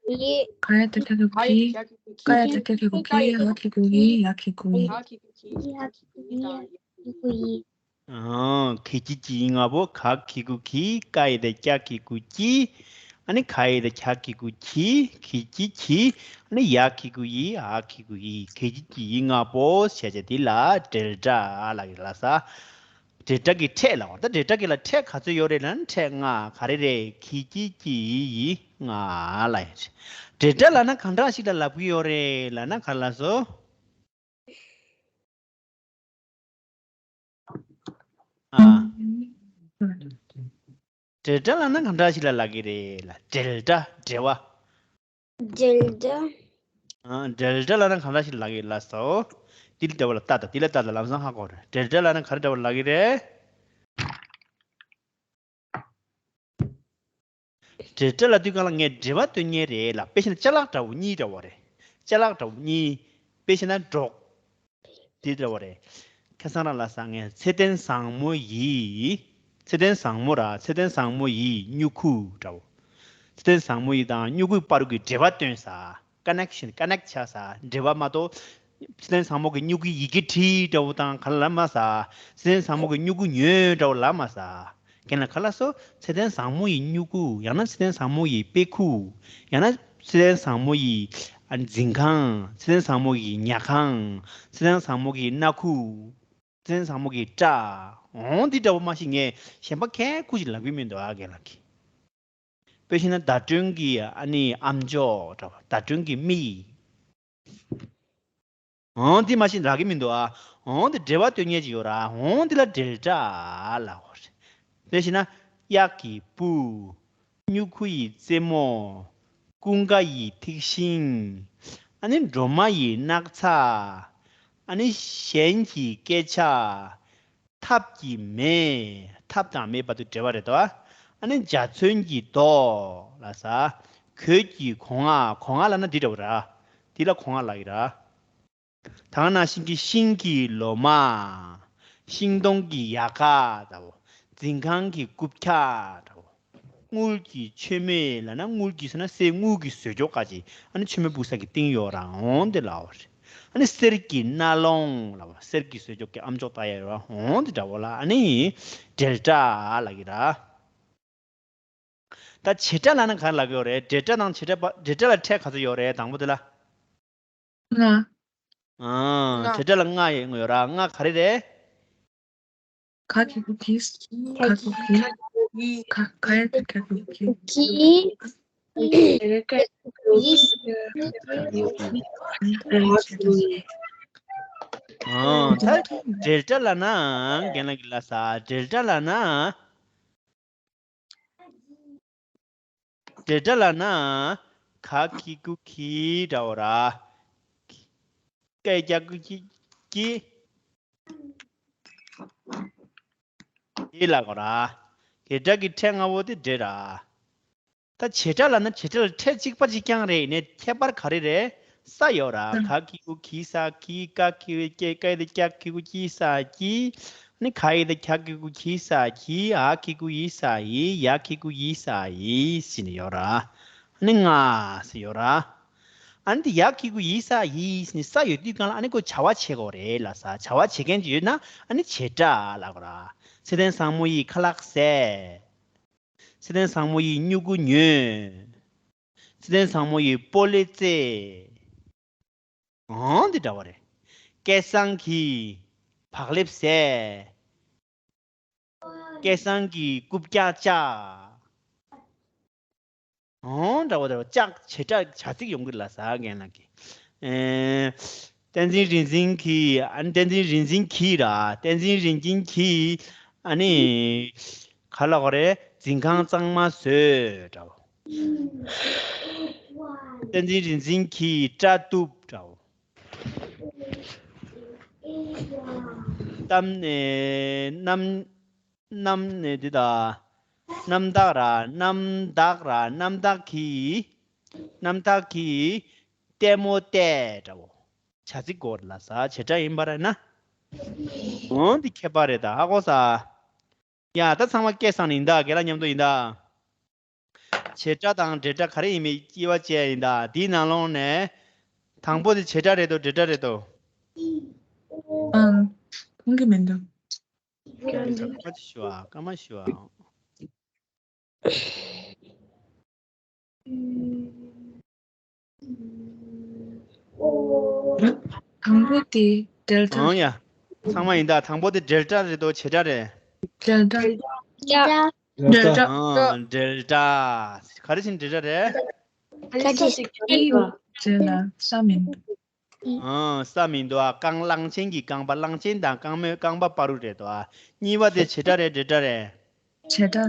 ག་ཡ་ཏ་ག་གི་གུ་གི། ག་ཡ་ཏ་ག་གི་གུ་གི། ག་གི་གུ་གི། ཡ་གི་གུ་ཡི། ཡ་གི་གུ་ཡི། གི་གུ་ཡི། ཨ། གི་གི་གི་ཡི་ང་པོ། ག་གི་གུ་གི། ཀ་ཡ་ཏ་ཀྱ་གི་གུ་ཀྱི། ཨ་ནི་ག་ཡ་ཏ་གྱ་གི་གུ་གྱི། གི་གི་གྱི། ཨ་ནི་ཡ་གི་གུ་ཡི། འ་གི་གུ་ཡི། གི་གི་གི་ཡི་ང་པོ་ཞེས་བྱ་དེ་ལ་འབྲེལ་སྒྲ་ལ་ལ་ས། འབྲེལ་སྒྲ་གི་ཕྲད་ལ། འོ་ད་འབྲེལ་སྒྲ་གི་ལ་ཕྲད་ག་ཚོད་ཡོད་རེད་ལབ་ན། ཕྲད་ལྔ། ག་རེ་རེད། གི་གི་གྱི་ཡི་ཡི་ང་ལ་ཡ། འབྲེལ་སྒྲ་ལབ་ན་གང་འདྲ་ཞིག་ལ་ལབ་ཀྱི་ཡོད་རེད་ལབ་ན། ག་ལ་སོ། ཨ། འབྲེལ་སྒྲ་ལབ་ན་གང་འདྲ་ཞིག་ལ་ལབ་ཀྱི་རེད་ལ། འབྲེལ་སྒྲ། འབྲེལ་བ། འབྲེལ་སྒྲ། ཨ། འབྲེལ་སྒྲ་ལབ་ན་གང་འདྲ་ཞིག་ལ་ལབ་ཀྱི་ལབ་སོ། དེ་ལ་འབྲེལ་བ་ལ་ལྟ་དང་། དེ་ལ་ལྟ་དང་ལམ་སང་ཧ་གོ་རེད། འབྲེལ་སྒྲ་ལབ་ན་ག་རེ་འདྲ་བ་ལབ་ཀྱི་རེད། འབྲེལ་སྒྲ་ལབ་དུས་སྒང་ལ་ངས་འབྲེལ་བ་སྟོན་མཁན་རེད་ལ། དཔེ་བཞག་ན་ཅ་ལག་འདྲ་བོ་གཉིས་འདྲ་བོ་རེད། ཅ་ལག་འདྲ་བོ་གཉིས། དཔེ་བཞག་ན་སྒྲོག་དེ་འདྲ་བོ་རེད། ཁ་སང་རང་ལ་ས་ངས་ཚེ་བརྟན་བཟང་མོ་ཡིས། ཚེ་བརྟན་བཟང་མོ་ར། ཚེ་བརྟན་བཟང་མོ་ཡིས་སྨྱུ་གུ་འདྲ་བོ། ཚེ་བརྟན་བཟང་མོ་ཡིས་དང་སྨྱུ་གུའི་བར་གྱི་འབྲེལ་བ་སྟོན་ས། ཀ་ནེག་ཤན། ཀ་ནེག་ཆགས་ས། འབྲེལ་བ་མ་གཏོགས། ཚེ་བརྟན་བཟང་མོ་གིས་སྨྱུ་གུའི་ཡི་གེ་བྲིས་འདྲ་བོ་དང་ག་ལ་ལབ་མ་ས། ཚེ་བརྟན་བཟང་མོ་གིས་སྨྱུ་གུ་ཉོས་འདྲ་བོ་ལབ་མ་ས། རྒན་ལགས་ག་ལ་སོ། ཚེ་བརྟན་བཟང་མོ་ཡི་སྨྱུ་གུ། ཡང་ན་ཚེ་བརྟན་བཟང་མོ་ཡི་དཔེ་ཁུག་ཡང་ན་ཚེ་བརྟན་བཟང་མོ་ཡི་ཨ་ནི་འཛིན་ཁང་། ཚེ་བརྟན་བཟང་མོ་ཡི་ཉལ་ཁང་། ཚེ་བརྟན་བཟང་མོ་གི་སྣ་ཁུག་ཚེ་བརྟན་བཟང་མོ་གི་སྐྲ། འོང་འདི་འདྲ་བོ་མ་ཤེས་ངས་གཞན་པ་ཁ་ཁུག་ཅིག་ལབ་ཀྱི་མི་འདུག་ཨ། རྒན་ལགས་ཀྱིས། དཔེ་བཞག་ན་བརྡ་སྤྲོད་ཀྱི་ཨ་ནི་ཨམ་ཅོག་འདྲ་བོ། བརྡ་སྤྲོད་ཀྱི་མིག་འོང་འདི་མ་ཤེས་ལབ་ཀྱི་མི་འདུག་ཨ། འོང་འདི་འབྲེལ་བ་སྟོན་མཁན་ཅིག་ཡོད་ར། འོང་འདི་ལ་འབྲེལ་སྒྲ་ལབ་དགོས་རེད། དཔེ་བཞག་ན་གཡག་གི་སྤུ། སྨྱུ་གུ་ཡི་རྩེ་མོ། ཀུན་དགའ་ཡི་ཐིག་ཤིང་། ཨ་ནི་སྒྲོལ་མ་ཡི་སྣག་ཚ། ཨ་ནི་གཞན་གྱི་སྐད་ཆ། ཐབས་ཀྱི་མེ། ཐབས་དང་མེ་བར་དུ་འབྲེལ་བ་རེད་དོ། ཨ་ནི་འཇའ་ཚོན་གྱི་མདོག་ལབ་ས། གོས་ཀྱི་གོ་ལྔ། གོ་ལྔ་ལབ་ན་འདི་འདྲ་བོ་ར། འདི་ལ་གོ་ལྔ་ལབ་ཀྱི་ར། ད་ག་ནང་བཞིན་གྱི་ཤིང་གི་ལོ་མ། ཤིང་སྡོང་གི་ཡལ་ག་འདྲ་བོ། འཛིན་ཁང་གི་རྐུབ་བཀྱག་འདྲ་བོ། དངུལ་གྱི་མཆོད་མེ་ལབ་ན་དངུལ་གྱི་ཟེར་ན་གསེར་དངུལ་གྱི་བཟོས་ཅོག་ག་ཅིག་ཨ་ནི་མཆོད་མེ་ཕུལ་ས་གི་སྟེང་ཡོད་ར། འོང་འདི་ལབ་པ་རེད། ཨ་ནི་གསེར་གྱི་རྣ་ལོང་ལབ་པ། གསེར་གྱི་བཟོས་ཅོག་གི་ཨམ་ཅོག་ལྟ་ཡ་ཡོད་ར། འོང་འདི་འདྲ་བོ་ལ་ཨ་ནི་འབྲེལ་སྒྲ་ལབ་ཀྱི་ར། ད་བྱེད་སྒྲ་ལབ་ན་ག་རེ་ལབ་ཀྱི་ཡོད་རེད། འབྲེལ་སྒྲ་དང་བྱེད་སྒྲ་བ། འབྲེལ་སྒྲ་ལ་ཕྲད་ག་ཚོད་ཡོད་རེད། དང་པོ་དེ་ལ། ལྔ། ཨང་། ལྔ། བྱེད་སྒྲ་ལ་ལྔ་ཡོད་ར། ལྔ་ག་རེ་རེད། ག་གི་གུ་གི། ག་གི་གུ་གི། ག་ག་ཡ་གི་ག་གི་གུ་གི། གི། ཡིས། ཨང་། ད་འབྲེལ་སྒྲ་ལབ་ན། རྒན་ལགས་ཀྱིས་ལབ་ས། འབྲེལ་སྒྲ་ལབ་ན། འབྲེལ་སྒྲ་ལབ་ན། ག་གི་གུ་གི་འདྲ་བོ་ར། ཀ་གི་གུ་གི། གི། གི་ལབ་དགོས་ར། གི་སྒྲ་གི་ཕྲད་ལྔ་བོ་དེ་འབྲེལ་ར། ད་བྱེད་སྒྲ་ལབ་ན་བྱེད་སྒྲ་ལ་ཕྲད་གཅིག་པ་གཅིག་རྐྱང་རེད། ཡིན་ནའི་ཁྱད་པར་ག་རེ་རེད། ས་ཡོད་ར། ག་གི་གུ་གི་ས་གི། ཀ་གི་གུ་ཀྱེ། ཀ་ཡི་གུ་ཀྱ་གི་གུ་ཀྱི་ས་ཀྱི། ཨ་ནི་ག་ཡི་གུ་གྱ་གི་གུ་གྱི་ས་གྱི། འ་གི་གུ་འི་ས་འི། ཡ་གི་གུ་ཡི་ས་ཡི་ཟེར་ནས་ཡོད་ར། ཨ་ནི་ལྔ་ཟེར་ཡོད་ར། ཨ་ནི་དེ་ཡ་གི་གུ་ཡི་ས་ཡི་ཟེར་ནས་ས་ཡོད་དུས་སྒང་ལ་ཨ་ནི་ཁོ་བྱ་བ་བྱེད་དགོས་རེད་ལབ་ས། བྱ་བ་བྱེད་མཁན་ཅིག་ཡོད་ན་ཨ་ནི་བྱེད་སྒྲ་ལབ་དགོས་ར། ཚེ་བརྟན་བཟང་མོ་ཡིས་ཁ་ལག་བཟས། ཚེ་བརྟན་བཟང་མོ་ཡིས་སྨྱུ་གུ་ཉོས། ཚེ་བརྟན་བཟང་མོ་ཡིས་སྤོ་ལོ་རྩེས། འོང་འདི་འདྲ་བ་རེད། སྐལ་བཟང་གིས་བག་ལེབ་བཟས། སྐལ་བཟང་གིས་རྐུབ་བཀྱག་བཅག་འོང་འདྲ་བོ་འདྲ་བོ། བཅག་བྱེད་སྒྲ་བྱ་ཚིག་ཡོང་གི་ལབ་ས། རྒན་ལགས་ཀྱིས། ཨེ། བསྟན་འཛིན་རིག་འཛིན་གྱིས། ཨ་ནི་བསྟན་འཛིན་རིག་འཛིན་གྱིས་ར། བསྟན་འཛིན་རིག་འཛིན་གྱིས་ཨ་ནི་ག་ལབ་དགོས་རེད། འཛིན་ཁང་གཙང་མ་བཟོས་འདྲ་བོ། བསྟན་འཛིན་རིག་འཛིན་གྱིས་སྐྲ་གཏུབ་འདྲ་བོ། གཏམ་ནས་གནམ། གནམ་ནས་འདི་དང་། གནམ་བདག་ར། གནམ་བདག་ར། གནམ་བདག་གིས། གནམ་བདག་གིས་ལྟད་མོ་བལྟས་འདྲ་བོ། བྱ་ཚིག་གོ་ལ་ས་བྱེད་སྒྲ་ཡིན་པ་རེད་ན། འོང་འདི་ཁྱད་པར་རེད་ད། ཧ་གོ་ས། ཡ་ད་ཚང་མ་སྐད་སང་ནས་ཡིན་ད། རྒན་ལགས་མཉམ་དུ་ཡིན་ད། བྱེད་སྒྲ་དང་འབྲེལ་སྒྲ་ག་རེ་ཡིན་མིན་དབྱེ་བ་དཔྱད་ཡིན་ད། འདིའི་ནང་ལོགས་ནས། དང་པོ་དེ་བྱེད་སྒྲ་རེད་དོ། འབྲེལ་སྒྲ་རེད་དོ། ཨང་། ཁུངས་གི་མི་འདུག་སྐར་མ་ཞུ་བ། སྐར་མ་ཞུ་བ། དང་པོ་དེ་འབྲེལ་སྒྲ། ཨང་ཡ། ཚང་མ་ཡིན་ད། དང་པོ་དེ་འབྲེལ་སྒྲ་རེད་དོ། བྱེད་སྒྲ་རེད། འབྲེལ་སྒྲ། འབྲེལ་སྒྲ། ཨང་། འབྲེལ་སྒྲ། ག་རེ་བྱས་ནས་འབྲེལ་སྒྲ་རེད། ཁ་ཅིག་ཅིག་ཅིག་འབྲེལ་ལ་ས་མིན། ཨང་། ས་མིན་འདུག་ཨ། རྐང་། གླང་ཆེན་གྱི་རྐང་པ། གླང་ཆེན་དང་རྐང་མའི་རྐང་པ་བར་དུ་རེད་དོ་ཨ། གཉིས་པ་དེ་བྱེད་སྒྲ་རེད། འབྲེལ་སྒྲ་རེད། བྱེད་སྒྲ།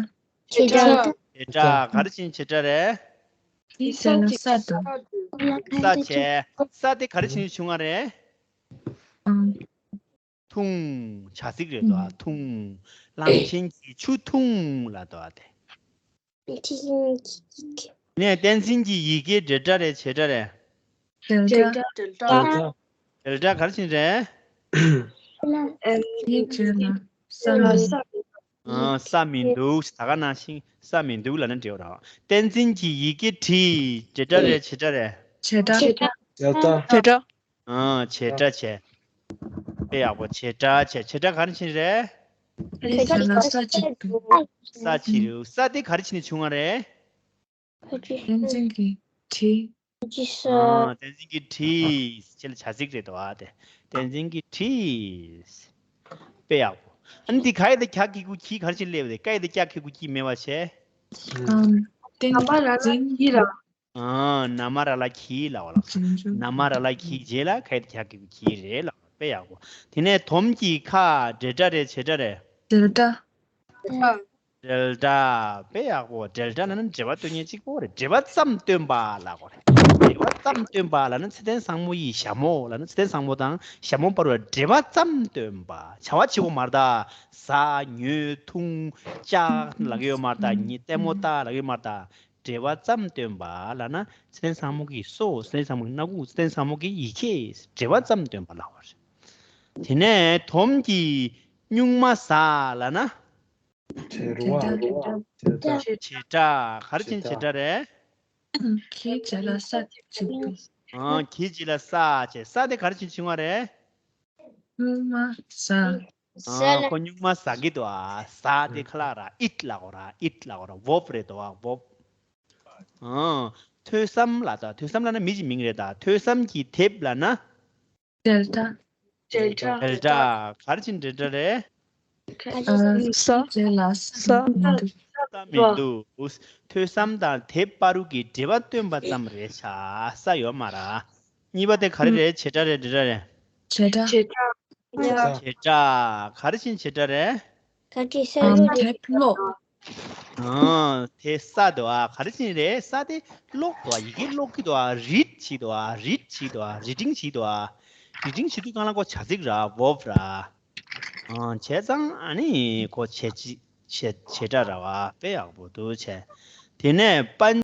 བྱེད་སྒྲ། བྱེད་སྒྲ། ག་རེ་བྱས་ནས་བྱེད་སྒྲ་རེད། དེའི་རྗེས་ལ་ས་འདུག་ས་བྱས། ས་དེ་ག་རེ་བྱས་ནས་བྱུང་བ་རེད། ཨང་། འཐུང་། བྱ་ཚིག་རེད་དོ། འཐུང་། གླང་ཆེན་གྱིས་ཆུ་འཐུང་ལབ་དོ་དེ། ནས་བསྟན་འཛིན་གྱི་ཡི་གེ་འབྲེལ་སྒྲ་རེད་བྱེད་སྒྲ་རེད། འབྲེལ་སྒྲ། འབྲེལ་སྒྲ། འབྲེལ་སྒྲ་ག་རེ་བྱས་ནས་རེད། དེའི་རྗེས་ལ་ས་མི་འདུག་ཨ། ས་མི་འདུག་ད་ག་ནང་བཞིན་ས་མི་འདུག་ལབ་ན་འགྲིག་རེད། བསྟན་འཛིན་གྱི་ཡི་གེ་བྲིས། འབྲེལ་སྒྲ་རེད་བྱེད་སྒྲ་རེད། བྱེད་སྒྲ། བྱེད་སྒྲ། བྱེད་སྒྲ། ཨ། བྱེད་སྒྲ་བྱས། དཔེ་ཡག་པོ། བྱེད་སྒྲ་བྱས། བྱེད་སྒྲ་ག་རེ་བྱས་ནས་རེད། དེའི་རྗེས་ལ་ས་གཅིག་འདུག་ས་གཅིག་རེད། ས་དེ་ག་རེ་བྱས་ནས་བྱུང་བ་རེད། བསྟན་འཛིན་གྱིས་བྲིས། ཨ། བསྟན་འཛིན་གྱིས་བྲིས། ཅེས་ལ་བྱ་ཚིག་རེད་དོ། ཨ་དེ། བསྟན་འཛིན་གྱིས་བྲིས། དཔེ་ཡག་པོ། ཨ་ནི་འདི་ག་ཡི་ད་ག་གི་གུ་གྱི་ག་རེ་བྱས་ནས་སླེབས་རེད། ཀ་ཡི་ད་ཀྱ་གི་གུ་གྱི་མེད་པ་བྱས། ཨམ། བསྟན་འཛིན་གྱིས་ར། ཨ། ན་མ་ར་ལ་གྱི་ལབ་པ་ལ། ན་མ་ར་ལ་གྱི་རྗེས་ལ་ག་ཡི་ད་ག་གི་གུ་གྱི་རེད་ལབ་པ། དཔེ་ཡག་པོ། དེ་ནས་དོམ་གྱི་ཁ་འབྲེལ་སྒྲ་རེད་བྱེད་སྒྲ་རེད། འབྲེལ་སྒྲ། འབྲེལ་སྒྲ། དཔེ་ཡག་པོ། འབྲེལ་སྒྲ་ལབ་ན་འབྲེལ་བ་སྟོན་མཁན་གཅིག་པོ་རེད། འབྲེལ་བ་ཙམ་སྟོན་པ་ལབ་དགོས་རེད། འབྲེལ་བ་ཙམ་སྟོན་པ་ལབ་ན་ཚེ་བརྟན་བཟང་མོ་ཡི་ཞྭ་མོ་ལབ་ན་ཚེ་བརྟན་བཟང་མོ་དང་ཞྭ་མོ་བར་ལ་འབྲེལ་བ་ཙམ་སྟོན་པ། བྱ་བ་བྱེད་དགོས་མ་རེད་ད། ཟ། ཉོས། འཐུང་། བཅག་ལབ་ཀྱི་ཡོད་མ་རེད་ད། ཉི་ལྟད་མོ་ལྟ་ལབ་ཀྱི་ཡོད་མ་རེད་ད། འབྲེལ་བ་ཙམ་སྟོན་པ་ལབ་ན་ཚེ་བརྟན་བཟང་མོ་གི་སོ། ཚེ་བརྟན་བཟང་མོ་གི་སྣ་ཁུག་ཚེ་བརྟན་བཟང་མོ་གི་ཡི་གེ། འབྲེལ་བ་ཙམ་སྟོན་པ་ལབ་པ་རེད། དེ་ནས་དོམ་གྱིས་སྨྱུག་མ་ཟ་ལབ་ན། བྱེད་སྒྲ། བྱེད་སྒྲ། བྱེད་སྒྲ། ག་རེ་བྱས་ནས་བྱེད་སྒྲ་རེད། གི་རྗེས་ལ་ས་གཅིག་འདུག་ཨ། གི་རྗེས་ལ་ས་བྱས། ས་དེ་ག་རེ་བྱས་ནས་བྱུང་བ་རེད། སྨྱུག་མ་ཟ། ཨ། ཁོ་སྨྱུག་མ་ཟ་གི་འདུག་ཨ། ཟ་དེ་ཁ་ལག་ར་ཨིཊ་ལབ་དགོས་ར། ཨིཊ་ལབ་དགོས་ར། བརབ་རེད་དོ། བརབ། ཨ། ཐོས་བསམ་ལབ་ད། ཐོས་བསམ་ལབ་ན་མི་གི་མིང་རེད་ད། ཐོས་བསམ་གྱི་དེབ་ལབ་ན། འབྲེལ་སྒྲ། འབྲེལ་སྒྲ། འབྲེལ་སྒྲ། ག་རེ་བྱས་ནས་འབྲེལ་སྒྲ་རེད། ཨ། གི་རྗེས་ལ་ས་མི་འདུག་ས་མི་འདུག་ཐོས་བསམ་དང་དེབ་བར་དུ་གི་འབྲེལ་བ་སྟོན་པ་ཙམ་རེད་ཤག་ས་ཡོད་མ་རེད། གཉིས་པ་དེ་ག་རེ་རེད། བྱེད་སྒྲ་རེད་འབྲེལ་སྒྲ་རེད། བྱེད་སྒྲ། བྱེད་སྒྲ། བྱེད་སྒྲ། ག་རེ་བྱས་ནས་བྱེད་སྒྲ་རེད། ག་གི་ས་ཨམ། ཡོད་རེད། དེབ་ཀློག་ཨ། དེ་ས་འདུག་ཨ། ག་རེ་བྱས་ནས་རེད། ས་དེ་ཀློག་འདུག་ཨ། ཡི་གེ་ཀློག་གི་འདུག་ཨ། རིཌ་བྱེད་འདུག་ཨ། རིཌ་བྱེད་འདུག་ཨ། རི་ཌིང་བྱེད་འདུག་ཨ། རི་ཌིང་བྱེད་དུས་སྒང་ལ་ཁོ་བྱ་ཚིག་ར། བརབ་ར། ཨ། བྱས་ཙང་ཨ་ནི་ཁོ་བྱེད་ཅི་བྱེད་བྱེད་སྒྲ་ར་བ། དཔེ་ཡག་པོ་འདུག་བྱས། དེ་ནས་པན།